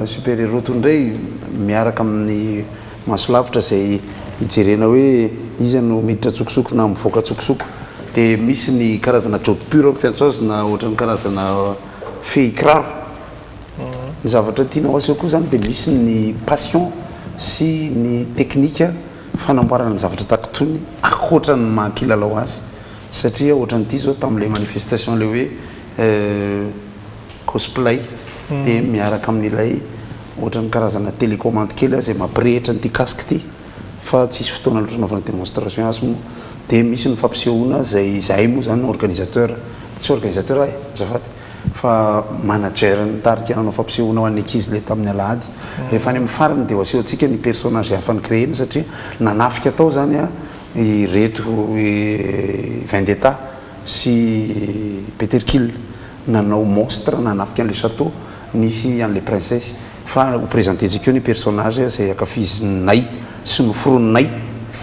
super héros tony indray miaraka amin'ny maso lavitra izay hijerena hoe iza no miditra an-tsokosoko na mivoaka an-tsokosoko. Dia misy ny karazana jodhpur ny fiantso azy na ohatran'ny karazana fehy kiraro. Ny zavatra tiana ho aseho koa izany dia misy ny passion sy ny teknika fanamboarana ny zavatra tahaka itony ankoatra ny maha kilalao azy satria ohatran'ity izao tamin'ilay manifestation ilay hoe cosplay dia miaraka amin'ilay ohatran'ny karazana télécommande kely izay mampirehitra an'ity casque ity fa tsisy fotoana loatra anaovana démonstration azy moa dia misy ny fampisehoana izay izahay moa izany organisateur tsy organisateur aho e azafady fa manager nitarika nanao fampisehoana ho an'ny ankizy ilay tamin'ny alahady rehefa any amin'ny farany dia ho asehontsika ny personnage hafa ni-créer-na satria nanafika tao izany ireto Vendetta sy Peter Kill nanao monstre nanafika an'ilay chateau nisy an'ilay princesse fa ho presenter-tsika eo ny personnage izay ankafizinay sy noforoninay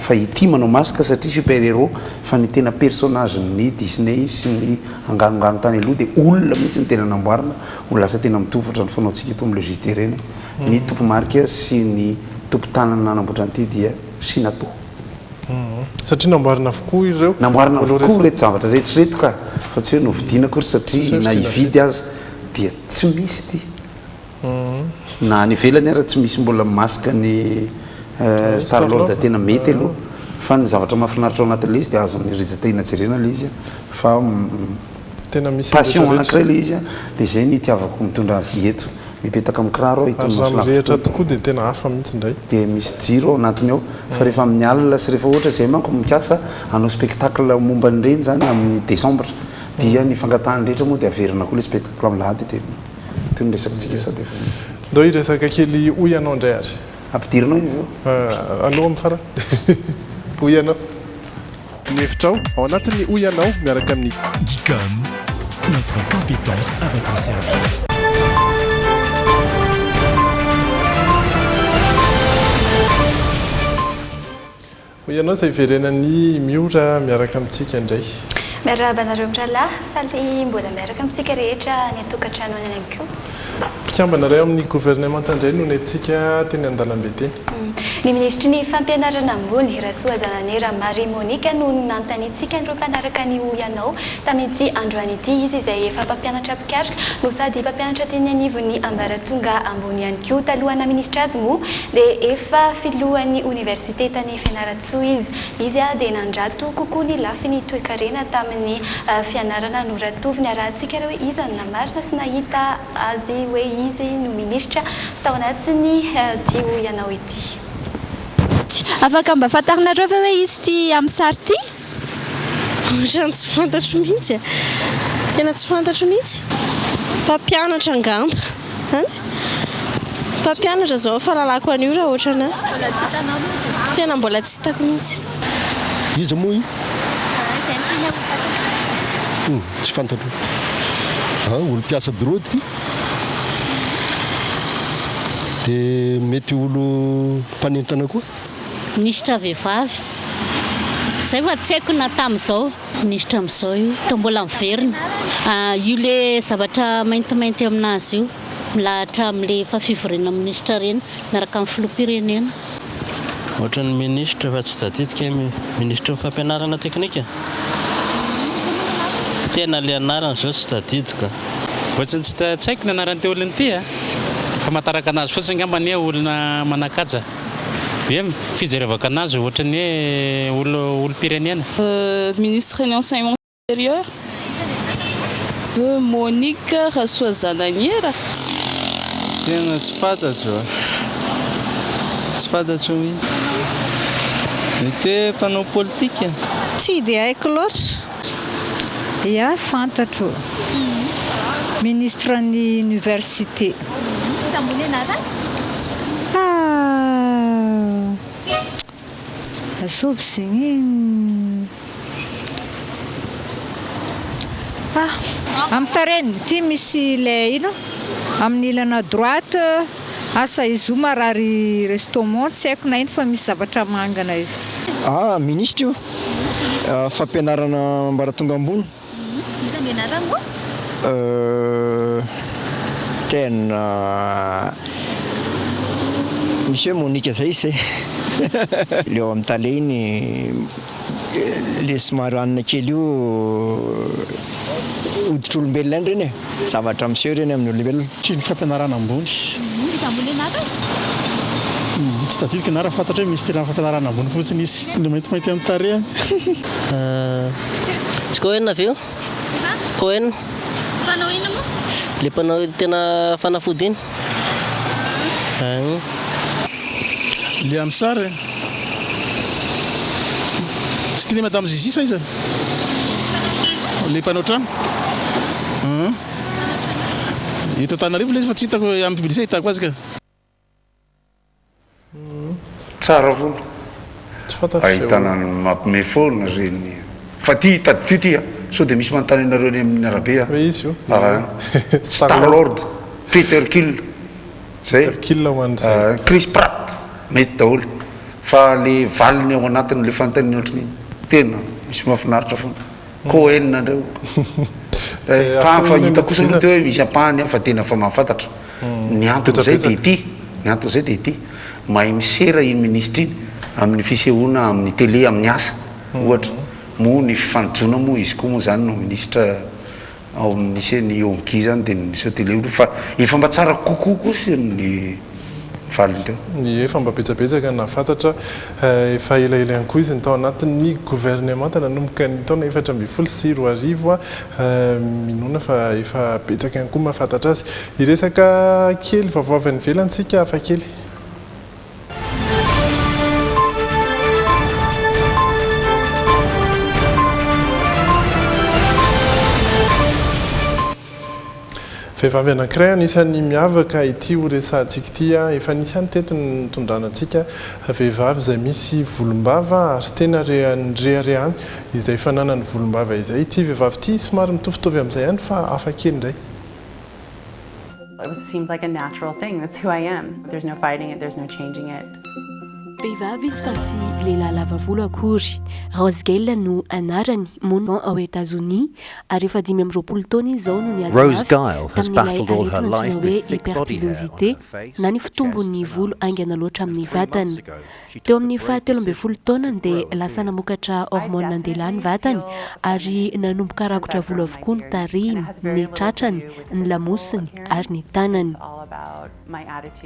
fa ity manao masque satria super héros fa ny tena personnage ny Disney sy ny anganongano tany aloha dia olona mihitsy ny tena namboarina ho lasa tena mitovy ohatran'ny fanaontsika eto amin'ny le JT ireny ny tompo-marika sy ny tompon-tanana nanamboatra an'ity dia Shinato. Satria namboarina avokoa ireo. Namboarina avokoa ireto zavatra rehetra ireto ka, fa tsy hoe novidiana akory satria na hividy aza dia tsy misy ity. Na any ivelany ara tsy misy mbola masque ny Star Lord tena mety aloha fa ny zavatra mahafinaritra ao anatin'ilay izy dia azon'ny Rija Tahina jerena ilay izy fa passion anankiray ilay izy dia izay no itiavako mitondra azy eto. Mipetaka amin'ny kiraro aho itony Ary raha maso lavitra mirehitra itony. tokoa dia tena hafa mihitsy indray. Dia misy jiro ao anatiny ao. Fa rehefa amin'ny alina sy rehefa ohatra izay manko mikasa hanao spectacle momba an'ireny izany amin'ny décembre. Dia ny fangatahany rehetra moa dia averina koa ilay spectacle amin'ny lahady dia toy ny resakintsika sady efa. Ndao hiresaka kely hoy ianao indray ary. Ampidirinao iny avy eo. Aleo amin'ny farany. Hoy ianao. Ny hevitrao ao anatin'ny Hoy Ianao miaraka amin'ny. Geekom, notre compétence à votre service. Hoy Ianao izay hiverenan'i Miora miaraka amintsika indray. Miarahaba anareo mirahalahy, faly mbola miaraka amintsika rehetra any an-tokantrano any ihany koa. Mpikambana iray ao amin'ny governemanta indray no nentintsika teny an-dalambe teny. Ny minisitry ny Fampianarana ambony, Rasoazananera Marie Monica no nanontaniantsika an'ireo mpanaraka ny Hoy Ianao tamin'ity androany ity. Izy izay efa mpampianatra mpikaroka no sady mpampianatra teny anivon'ny ambaratonga ambony ihany koa. Talohan'ny naha minisitra azy moa dia efa filohan'ny oniversite tany Fianarantsoa izy. Izy dia nandrato kokoa ny lafiny toekarena tamin'ny fianarana noratoviny. Arahantsika ireo hoe iza no namarina sy nahita azy hoe izy no minisitra tao anatin'ny ity hoy ianao ity. Afaka mba fantarinareo ve hoe izy ity amin'ny sary ity? Ohatran'ny tsy fantatro mihitsy e! Tena tsy fantatro mihitsy. Mpampianatra angamba an! Mpampianatra izao fahalalako an'io raha ohatranà. Mbola tsy hitanao mihitsy e? Tena mbola tsy hitako mihitsy. Iza moa io? Izay no tiana ho fantatra. Hum, tsy fantatro. Ah, olo mpiasa bureau ity? Dia mety olo mpanentana koa? Minisitra vehivavy. Zay fa tsy haiko na tamin'izao. Minisitra amin'izao io. Toa mbola miverina. Io le zavatra maintimainty aminazy io. Milahatra amin'le efa fivoriana minisitra ireny miaraka amin'ny filoham-pirenena. Ohatran'ny minisitra fa tsy tadidiko hoe minisitry ny fampianarana teknika? Tena le anarany zao tsy tadidiko a. Ohatran'ny tsy tsy haiko ny anaran'ity olona ity a! Famantarako anazy fotsiny angamba anie olona manan-kaja. Hoe fijerevako anazy ohatran'ny hoe olom-pirenena. Ministre ny enseignement supérieur. Monique Rasoazananiera. Tena tsy fantatro a! Tsy fantatro mihitsy. Mety hoe mpanao politika? Tsy dia haiko loatra. Ia, fantatro. Ministre ny université. Iza moa ny anarany? Ah! Asovy zegny Ah! Amin'ny tarehiny, ity misy ilay ino? Amin'ny ilana droite, asa izy io marary restoment tsy haiko na ino fa misy zavatra mangana izy. Ah! Minisitra io, fampianarana ambaratonga ambony. Iza ny anarany moa? Euh, tena misy hoe Monica zay izy zay. Le ao amin'ny talehiny le somary hanina kely io hoditr'olombelona ihany ireny e, zavatra miseho ireny amin'ny olombelona. Tsy ny fampianarana ambony. Iza moa ny anarany? Tsy tadidiko ny anarany, fantatro hoe minisiteran'ny fampianarana ambony fotsiny izy. Le maintimainty amin'ny tarehiny. Tsy Cohen ve io? Iza? Cohen. Mpanao inona moa? Le mpanao tena fanafody iny. Ah. Le amin'ny sary e. Tsy tian'i Madame Zizi sa iza? Le mpanao trano. Hum. Eto Antananarivo le izy fa tsy hitako amin'ny publicité ahitako azy ka. Tsara foana. Tsy fantatro izay Ahitana olona. ny mampime foana ireny. Fa ty tadidio ty a! Sao dia misy manontany anareo eny amin'ny arabe a! Hoe izy io? Aa Star Lord, Peter Kill, zay. Peter Kill ho an'izay. Chris Pratt, mety daholo. Fa le valiny ao anatin'le fanontaniana ohatran'iny, tena misy mahafinaritra foana. Cohen ndray o. Fa fa hita kosa aloha teo hoe misy ampahany aho fa tena efa mahafantatra. Ny anton'izay dia ity, ny anton'izay dia ity, mahay misera iny minisitra iny amin'ny fisehoana amin'ny télé, amin'ny asa ohatra. Moa ny fifanojoana moa izy koa moa izany no minisitra ao amin'ny se ny OMGI izany dia miseho télé aloha fa efa mba tsara kokoa kosa ny valiny teo. Ie, efa mba betsabetsaka ny nahafantatra, efa elaela ihany koa izy no tao anatin'ny governemanta nanomboka ny taona 2014, minoana fa efa betsaka ihany koa ny mahafantatra azy. Hiresaka kely vaovao avy any ivelany isika hafakely. Vehivavy anankiray anisan'ny miavaka ity ho resahantsika ity. Efa nisy ihany teto ny nitondrana antsika vehivavy izay misy volombava ary tena reharehany izay fananany volombava izay. Ity vehivavy ity somary mitovitovy amin'izay ihany fa hafa kely indray. It seemed like a natural thing, that's who I am, there's no fighting it, there's no changing it. Vehivavy izy fa tsy lehilahy lava volo akory. Rose Gale no anarany, monina ao Etazonia, ary efa 25 taona izy izao no niady Rose mafy Guile has tamin'ilay battled all her aretina antsoina life hoe with thick body hair on hyperpilosité her face, na ny chest fitombon'ny and volo arms. haingana loatra amin'ny Three months vatany. ago, she Teo took the amin'ny brave faha decision 13 to taonany grow dia a lasa beard. namokatra hormone an-dehilahy ny vatany ary nanomboka rakotra volo avokoa ny tarehiny, ny tratrany, ny lamosiny ary ny tanany.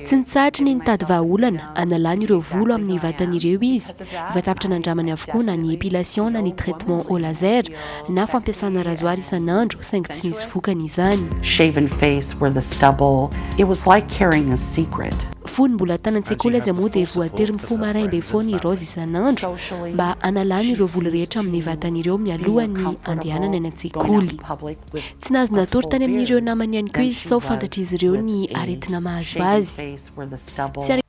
Tsy nitsahatry ny nitady vahaolana hanalany ireo volo amin'ny vatany ireo izy. Efa tapitra nandramany avokoa na ny épilation na ny traitement au laser na fampiasana rasoir isan'andro saingy tsy nisy vokany izany. Shaven face where the stubble, it was like carrying a secret. Fony mbola tany And she an-tsekoly has aza the moa dia full voatery support of mifoha her maraim-be friends and foana i family. Rose isan'andro mba hanalany ireo volo rehetra amin'ny vatany ireo mialohan'ny handehanany any an-tsekoly. Tsy nahazo natory tany amin'ireo namany ihany koa izy sao fantatr'izy ireo ny aretina mahazo azy. Tsy ary.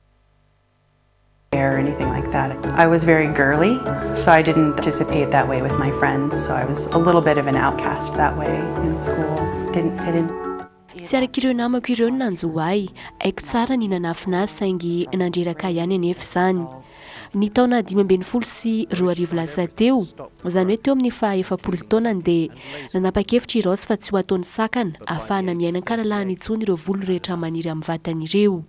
Or anything like that. I was very girly, so I didn't participate that way with my friends, so I was a little bit of an outcast that way in school. Didn't fit in. Tsy araka ireo namako ireo ny nanjo ahy. Haiko tsara ny nanafina azy saingy nandreraka ahy ihany anefa izany. Ny taona 2015 lasa teo, izany hoe teo amin'ny faha 40 taonany dia nanapa-kevitra i Ross fa tsy ho ataony sakana ahafahana miaina an-kalalahana intsony ireo volo rehetra maniry amin'ny vatany ireo.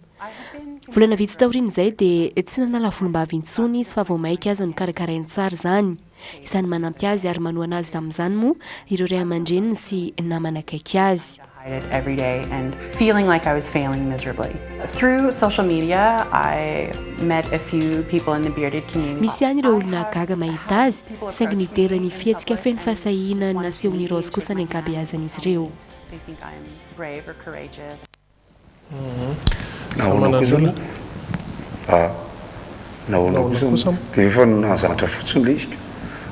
Volana vitsy taorian'izay dia tsy nanala volombava intsony izy fa vao mainka aza nokarakarainy tsara izany. Isan'ny manampy azy ary manohana azy amin'izany moa ireo ray aman-dreniny sy namana akaiky azy. Hide it every day and feeling like I was failing miserably. Through social media, I met a few people in the bearded community. Misy ihany ireo olona gaga mahita azy, saingy nidera ny fihetsika feno fahasahiana nasehon'i Rose kosa ny ankabeazan'izy ireo. They think I'm brave or courageous. Nahoana kosa moa? Ah, nahoana kosa moa? Dia efa nahazatra fotsiny ilay izy ka.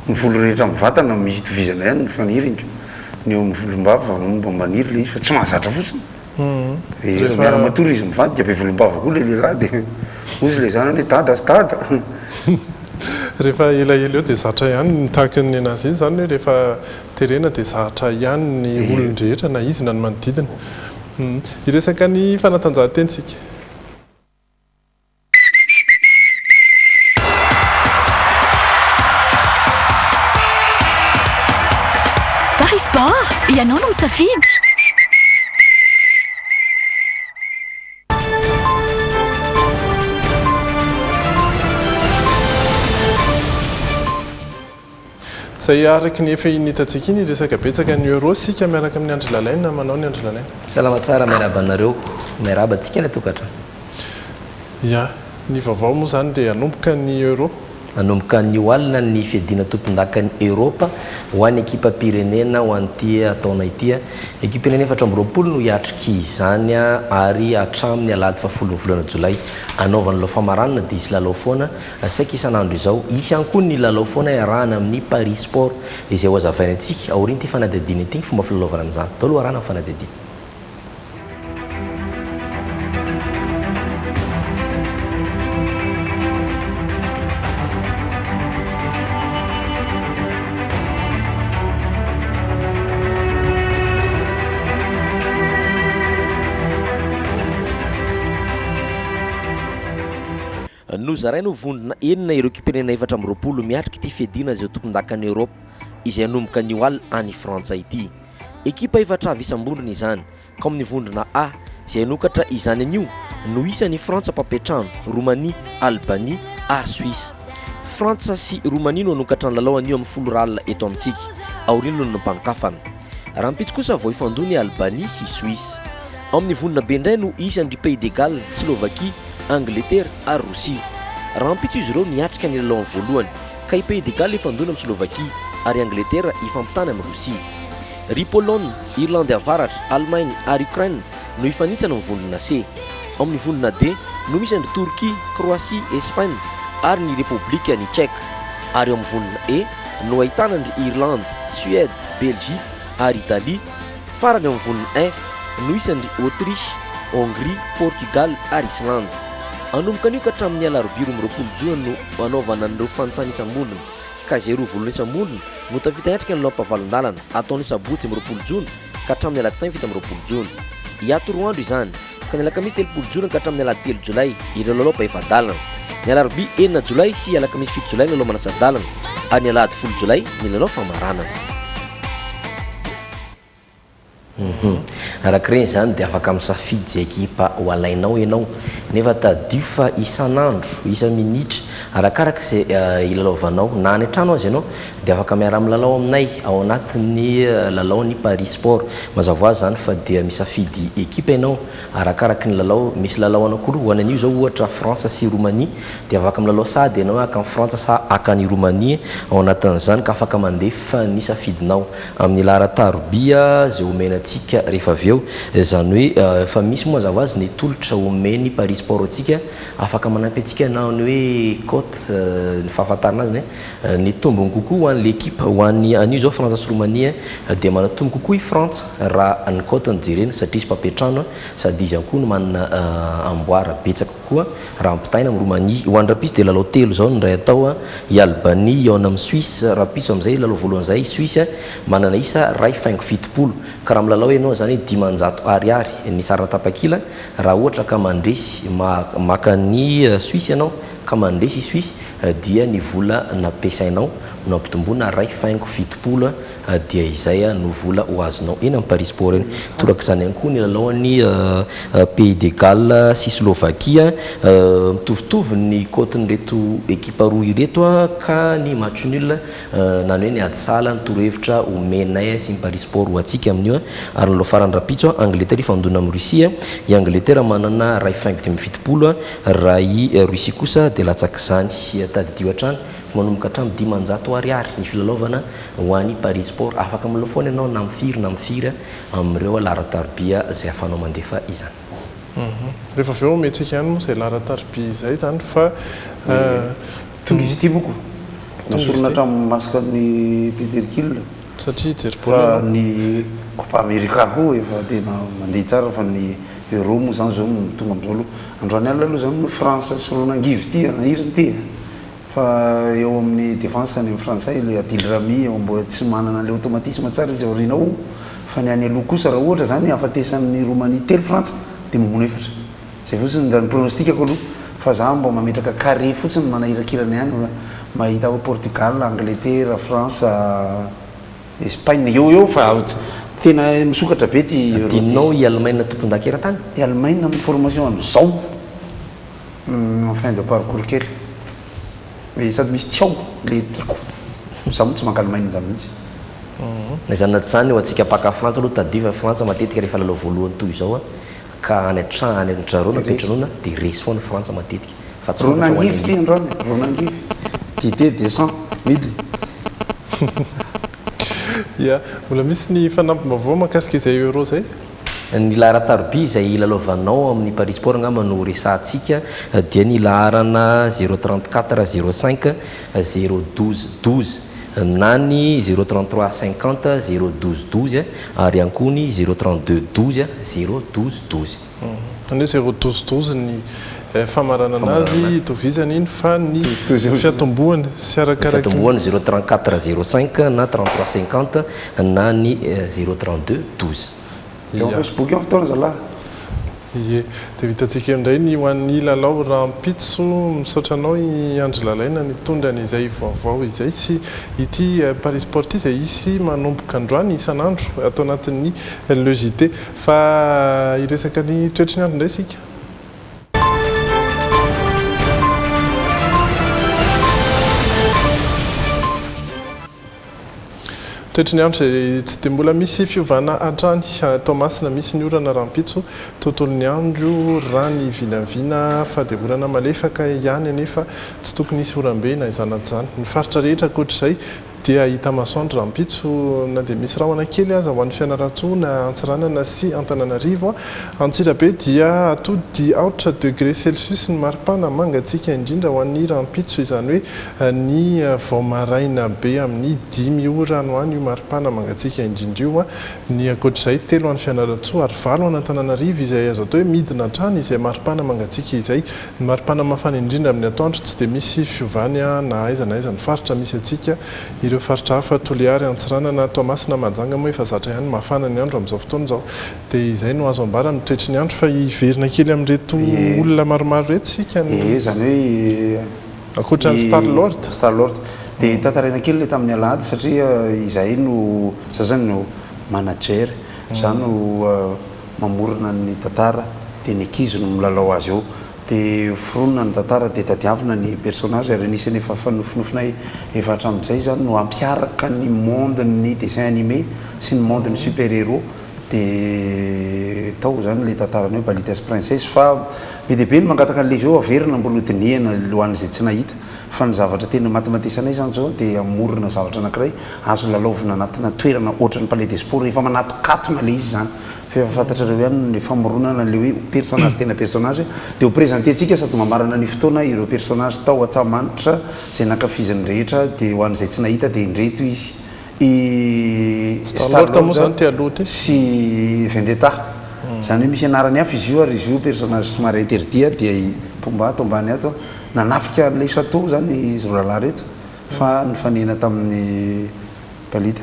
Ny volo rehetra amin'ny vatana misy itovizana ihany ny faniriny ka. Ny eo amin'ny volombava no mba maniry ilay izy fa tsy mahazatra fotsiny. Dia rehefa miara-matory izy mivady dia be volombava koa ilay lehilahy dia hozy ilay zanany hoe dada sy dada. Rehefa elaela eo dia zatra ihany ny tahaka ny nenazy iny izany hoe rehefa terena dia zatra ihany ny olon-drehetra na izy na ny manodidina. Hiresaka ny fanatanjahantena isika. Paris Sport, ianao no misafidy! Izay araka ny efa iny hitantsika iny, hiresaka betsaka ny Euro isika miaraka amin'i Andry Lalaina. Manao ny Andry Lalaina. Salama tsara, miarahaba anareo. Miarahaba antsika any an-tokantrano. Ya, ny vaovao moa izany dia hanomboka ny Euro. Hanomboka anio alina ny fiadiana tompondakan'i Eoropa ho an'ny ekipam-pirenena ho an'ity taona ity. Ekipam-pirenena 24 no hiatrika izany ary hatramin'ny alahady fahafolon'ny volana jolay hanaovana lalao famaranana dia hisy lalao foana Saika isan'andro izao. Hisy ihany koa ny lalao foana iarahana amin'ny Paris Sport izay ho hazavaina antsika aorian'ity fanadihadiana ity ny fomba filalaovana an'izany. Daholo arahana ny fanadihadiana. Nozaraina ho vondrona enina ireo ekipam-pirenena 24 miatrika ity fiadiana izay ho tompondakan'i Eoropa izay hanomboka anio alina any Frantsa ity. Ekipa efatra avy isam-bondrona izany ka ao amin'ny vondrona A izay hanokatra izany anio no isan'i Frantsa mpampiantrano, Romania, Albania ary Suisse. Frantsa sy Romania no hanokatra ny lalao anio amin'ny 10 ora alina eto amintsika, aorian'ny lolompanokafana. Rahampitso kosa vao hifandona i Albania sy Suisse. Ao amin'ny vondrona B indray no hisy an-dry Pays de Galles, Slovakia, Angletera ary Rosia. Rahampitso izy ireo no hiatrika ny lalaony voalohany, ka i Pays de Galles hifandona amin'i Slovakia ary Angletera hifampitana amin'i Rosia. Ry Pologne, Irlandy Avaratra, Allemagne ary Ukraine no hifanitsana amin'ny vondrona C. Ao amin'ny vondrona D no misy an-dry Torkia, Croatie, Espaina ary ny Repoblikan'i Tchèque. Ary ao amin'ny vondrona E no ahitana an-dry Irlande, Suède, Belgique ary Italie. Farany ao amin'ny vondrona F no hisy an-dry Autriche, Hongrie, Portugal ary Islande. Hanomboka anio ka hatramin'ny alarobia 22 jona no hanaovana an'ireo fantsana isam-bondrona ka izay roa voalohany isam-bondrona no tafita hiatrika ny laompavalon-dalana atao ny sabotsy 25 jona ka hatramin'ny alatsinainy 27 jona. Hiato roa andro izany ka ny alakamisy 30 jona ka hatramin'ny alahady 3 jolay ireo lalao mpahefa-dalana. Ny alarobia 6 jolay sy alakamisy 7 jolay ny lalao manasa-dalana ary ny alahady 10 jolay ny lalao famaranana. Araka ireny izany dia afaka misafidy izay ekipa ho alainao ianao, nefa tadidio fa isan'andro, isa-minitra, arakaraka izay ilalaovanao, na any an-trano aza ianao dia afaka miara-milalao aminay ao anatin'ny lalaon'ny Paris Sport. Mazava ho azy izany fa dia misafidy ekipa ianao arakaraky ny lalao, misy lalao anankiroa ho an'ny anio izao ohatra France sy Roumanie dia afaka milalao sahady ianao hoe haka an'i Frantsa sa haka an'i Roumanie ao anatin'izany ka afaka mandefa ny safidinao. Amin'ny laharan-tarobia izay omena antsika rehefa avy eo, izany hoe efa misy moa mazava ho azy ny tolotra omen'ny Paris Sport antsika, afaka manampy antsika na ny hoe cote, ny fahafantarana azy ny hoe ny tombony kokoa ho an'ilay ekipa, ho an'ny anio izao Frantsa sy Roumanie dia manatombo kokoa i Frantsa raha ny cote no jerena satria izy mpampiantrano sady izy ihany koa no manana amboara betsaka kokoa raha ampitahaina amin'i Roumanie. Ho an'ny rahampitso dia lalao telo izao no indray atao, i Albanie hihaona amin'i Suisse rahampitso amin'izay lalao voalohany izay, i Suisse manana isa 1,70 ka raha milalao ianao izany 500 ariary ny sarana tapakila raha ohatra ka mandresy maka an'i Suisse ianao ka mandresy i Suisse dia ny vola nampiasainao no ampitomboina 1,70 dia izay no vola ho azonao eny amin'ny Paris Sport eny. Torak'izany ihany koa ny lalaon'ny Pays de Galles sy Slovakia. Mitovitovy ny cote-n'ireto ekipa roa ireto ka ny match nul na ny hoe ny ady sahala no torohevitra omenay sy ny Paris Sport ho antsika amin'io. Ary ny lalao farany rahampitso, Angleterre hifandona amin'i Russie. I Angleterre manana 1,75 raha i Russie kosa dia latsak'izany. Tadidio hatrany fa manomboka hatramin'ny 500 ariary ny filalaovana Ho an'i Paris Sport, afaka milalao foana ianao na amin'ny firy na amin'ny firy amin'ireo laharan-tarobia izay ahafahanao mandefa izany. Rehefa avy eo omentsika ihany moa izay laharan-tarobia izay izany fa. Tonga izy ity moko. Nasorina hatramin'ny masque an'i Peter Kill. Satria hijery baolina Fa ny Copa America koa efa tena mandeha tsara fa ny Euro moa izany izao no tonga amin'izao aloha. Androany alina aloha izany France sy Ronangivy ity a, iza ity a? Fa eo amin'ny défense any amin'ny frantsay le Adil Rami eo mbola tsy manana an'le automatisme tsara izy aoriana ao fa ny any aloha kosa raha ohatra zany hahafatesan'ny Roumanie telo Frantsa dia mamono efatra. Zay fotsiny raha ny pronostic-ko aloha fa za mba mametraka carré fotsiny manahirakirana ihany mahita hoe Portugal, Angleterre, France, Espagne eo eo fa tena misokatra be ty Euro ty. Adinonao i Allemagne tompondaka eran-tany? I Allemagne amin'ny formation amin'izao. En fin de parcours kely. Eh, sady misy tsy ao le tiako. Za moa tsy mankalemaina zany mihitsy. Na izany na tsy izany, ho antsika mpaka Frantsa aloha tadidio fa Frantsa matetika rehefa lalao voalohany toy izao ka any an-trano any amin-dry zareo no ampiantranoina dia resy foana Frantsa matetika fa tsy fantatra ho any Ronangivy ty androany, Ronangivy. Didier descend, midina. Ya, mbola misy ny fanampim-baovao mahakasika izay Euro izay? Ny laharan-tarobia izay hilalaovanao amin'ny Paris Sport angamba no resahantsika dia ny laharana zéro 34 zéro cinq zéro 12 12 na ny zéro 33 50 zéro 12 12 ary ihany koa ny zéro 32 12 zéro 12 12. Izany hoe zéro 12 12 ny famaranana azy itovizany iny fa ny fiatombohany sy Ny arakaraky ny. fiatombohany zéro 34 zéro cinq na 33 50 na ny zéro 32 12. Eo amin'ny Facebook eo ny fotoana zalahy. Ie. Dia hitantsika eo indray ny ho an'ny lalao rahampitso. Misaotra anao i Andry Lalaina nitondra an'izay vaovao izay sy ity Paris Sport ity izay hisy manomboka androany isan'andro ato anatin'ny Le JT. Fa hiresaka ny toetry ny andro indray isika. Toetry ny andro izay tsy dia mbola misy fiovana hatrany. Toamasina, misy ny orana rahampitso tontolon'ny andro raha ny vinavina fa dia orana malefaka ihany anefa tsy tokony hisy oram-be na izany na izany. Ny faritra rehetra ankoatr'izay dia hahita masoandro rahampitso na dia misy rahona kely aza ho an'i Fianarantsoa na Antsiranana sy Antananarivo. Antsirabe dia atody aotra degré celsius ny maripana mangatsiaka indrindra ho an'ny rahampitso izany hoe ny vao maraina be amin'ny dimy ora any ho any io maripana mangatsiaka indrindra io. Ny ankoatr'izay, telo any Fianarantsoa ary valo any Antananarivo izay azo atao hoe midina hatrany izay maripana mangatsiaka izay. Ny maripana mafana indrindra amin'ny atoandro tsy dia misy fiovany na aiza na aiza ny faritra misy antsika. Ireo faritra hafa, Toliary, Antsiranana, Toamasina, Mahajanga moa efa zatra ihany mafana ny andro amin'izao fotoana izao. Dia izay no azo ambara ny toetry ny andro fa hiverina kely amin'ireto olona maromaro ireto isika ny. Ie, izany hoe Ankoatra an'i Star Lord. Star Lord. Dia tantaraina kely ilay tamin'ny alahady satria izahay no, za zany no manager, za no mamorona ny tantara dia ny ankizy no milalao azy eo. Dia foronina ny tantara dia tadiavina ny personnage ary anisan'ny efa fanofinofinay efa hatramin'izay izany no hampiaraka ny monde ny dessin animé sy ny monde ny super héros dia tao izany ilay tantarany hoe Balita sy Princesse fa be dia be ny mangataka an'ilay izy eo averina mbola hodinihana ho an'izay tsy nahita fa ny zavatra tena matimatesanay izany izao dia hamorona zavatra anankiray azo lalaovina anatina toerana ohatran'ny Palais des Sports efa manatokatona ilay izy izany Fa efa fantatrareo ihany ny famoronana an'ilay hoe personnage tena personnage dia ho presenter-tsika sady mamarana ny fotoana ireo personnage tao Antsahamanitra izay nankafizin'ny rehetra dia ho an'izay tsy nahita dia indreto izy i Star Lord sy Vendetta izany hoe misy anarany hafa izy io ary izy io personnage somary interdit dia i Pumba ato ambany ato nanafika an'ilay chateau izany izy roa lahy ireto fa nifanena tamin'ny Balita.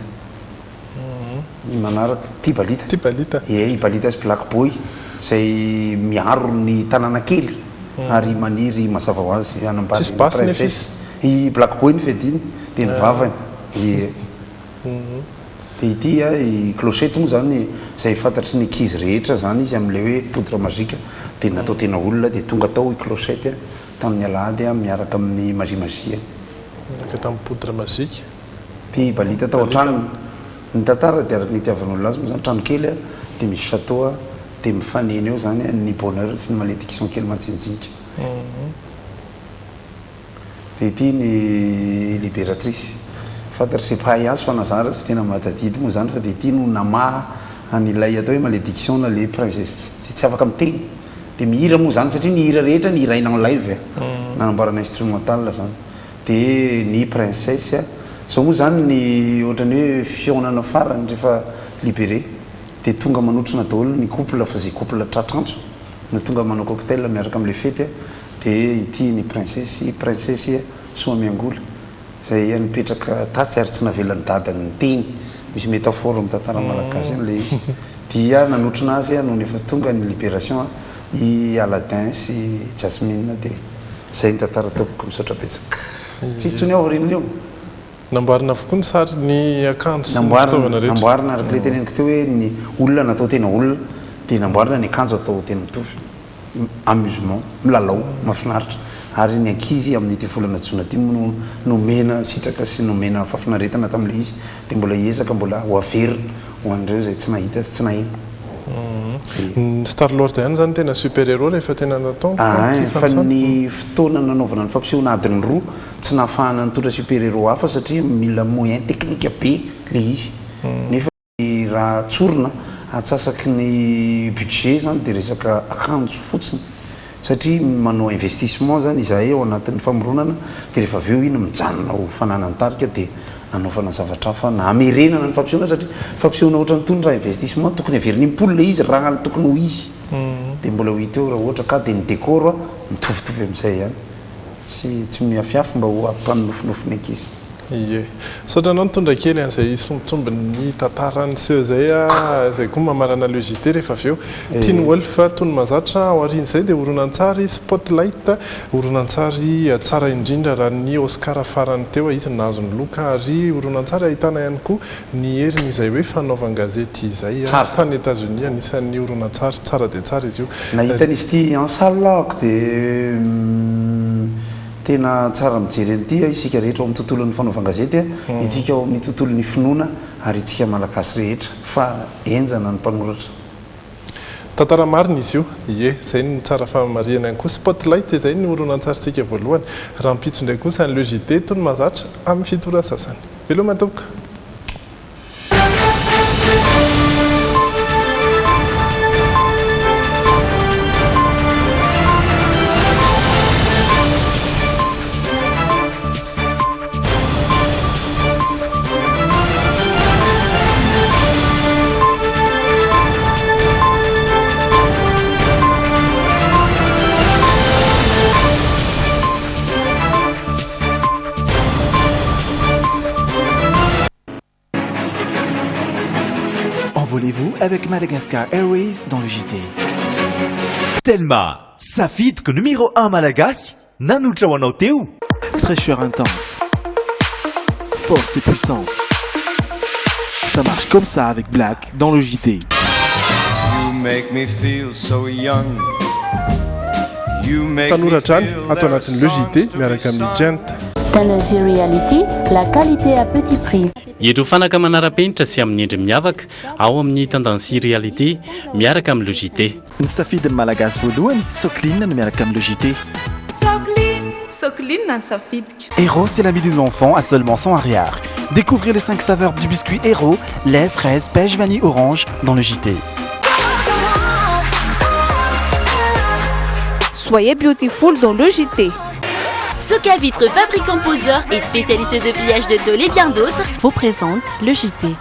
Ny manaraka, ity Balita. Ity Balita. Ie, i Balita sy Black Boy izay miaro ny tanàna kely ary maniry mazava ho azy hanambady Tsisy basy nefa princesse. I Black Boy ny fiadiany dia ny vavany. Ie. Dia ity i Clochette moa izany izay fantatry ny ankizy rehetra izany izy amin'ilay hoe poudre magique dia natao tena olona dia tonga tao i Clochette tamin'ny alahady miaraka amin'ny magie magie. Miaraka tamin'ny poudre magique. Ty balita tao an-tranony. Ny tantara dia araka ny itiavan'olona azy moa zany, trano kely dia misy chateau dia mifanena eo zany ny bonheur sy ny malédiction kely manjinjinika. Dia ity ny libératrice. Fantatr'izay mpahay azy fa na za ara tsy tena mahatadidy moa zany fa dia ity no namaha an'ilay atao hoe malédiction na le princesse tsy afaka miteny. Dia mihira moa zany satria ny hira rehetra nihiraina en live nanamboarana instrumental zany. Dia ny princesse a! Zao moa zany ny ohatrany hoe fihaonana farany rehefa libéré dia tonga manotrona daholo ny couple fa ze couple tratra antso no tonga manao cocktail miaraka amle fety a! Dia ity ny princesse, princesse Soamiangola zay nipetraka tatsy ary tsy navelan'i dadany niteny, misy métaphore mitantara malagasy any le izy, dia nanotrona azy nony efa tonga ny libération a! I Aladdin sy Jasmine dia zay ny tantara tompoko misaotra betsaka. Tsy hisy tsony ao aorian'io. Namboarina avokoa ny sary, ny akanjo sy ny fitaovana rehetra. Namboarina araka ilay teneniko teo hoe ny olona natao tena olona dia namboarina ny akanjo atao tena mitovy. Amusement, milalao, mahafinaritra ary ny ankizy amin'ity volana jona ity moa no nomena sitraka sy nomena fahafinaretana tamin'ilay izy dia mbola hiezaka mbola ho averina ho an'ireo izay tsy nahita sy tsy naheno. Ny Star Lord ihany izany tena super héros rehefa tena natao ny Fa ny fotoana nanaovana ny fampisehoana adiny roa tsy nahafahana nitondra super héros hafa satria mila moyen technique be le izy nefa raha tsorina antsasaky ny budget zany dia resaka akanjo fotsiny satria manao investissement zany izahay ao anatin'ny famoronana dia rehefa avy eo iny mijanona ho fananan'ny tarika dia anaovana zavatra hafa na hamerenana ny fampisehoana satria fampisehoana ohatran'itony raha investissement tokony averina impolo ilay izy raha ny tokony ho izy dia mbola ho hita eo raha ohatra ka dia ny décor mitovitovy amin'izay ihany tsy tsy miafiafy mba ho ampanonofinofy ny ankizy. Ie. Misaotra anao nitondra kely an'izay sombintsombin'ny tantara niseho izay a, izay koa mamarana le JT rehefa avy eo. Teen Wolf toy ny mahazatra, aorian'izay dia horonantsary Spotlight, horonantsary tsara indrindra raha ny Oscar farany teo, izy no nahazo ny loka ary horonantsary ahitana ihany koa ny heriny izay hoe fanaovan-gazety izay tany Etazonia, anisan'ny horonantsary tsara dia tsara izy io. Nahita an'izy ity en salle ahako dia Tena tsara mijery an'ity a, isika rehetra ao amin'ny tontolon'ny fanaovan-gazety a, itsika ao amin'ny tontolon'ny finoana ary itsika Malagasy rehetra fa henjana ny mpanoratra. Tantara marina izy io. Ie, izay no tsara fahamarihana ihany koa. Spotlight izay no horonantsarintsika voalohany. Rahampitso indray kosa ny Le JT toy ny mahazatra amin'ny 7 ora sasany. Veloma tompoko. avec Madagascar Airways dans le JT. Telma, safidiko numéro 1 malagasy, nanolotra ho anao teo. Fraîcheur intense. Force et puissance. Ça marche comme ça avec Black dans le JT. You make me feel so young. You make me Tanora hatrany feel ato anatin'ny Le JT miaraka amin'ny Gent. Tendance Reality, la qualité à petit prix. Ireo fanaka manara-penitra sy amin'ny endry miavaka ao amin'ny Tendance Reality miaraka amin'ny Le JT. Ny safidin'ny malagasy voalohany, Socline no miaraka amin'ny Le JT. Socline, Socline ny safidiko. Héros, c'est l'ami des enfants à seulement 100 ariary. Découvrez les 5 saveurs du biscuit Héros, lait, fraise, pêche, vanille, orange dans le JT. Soyez beautiful dans le JT. Soca Vitre, fabricant poseur et spécialiste de pliage de tôle et bien d'autres, vous présente le JT.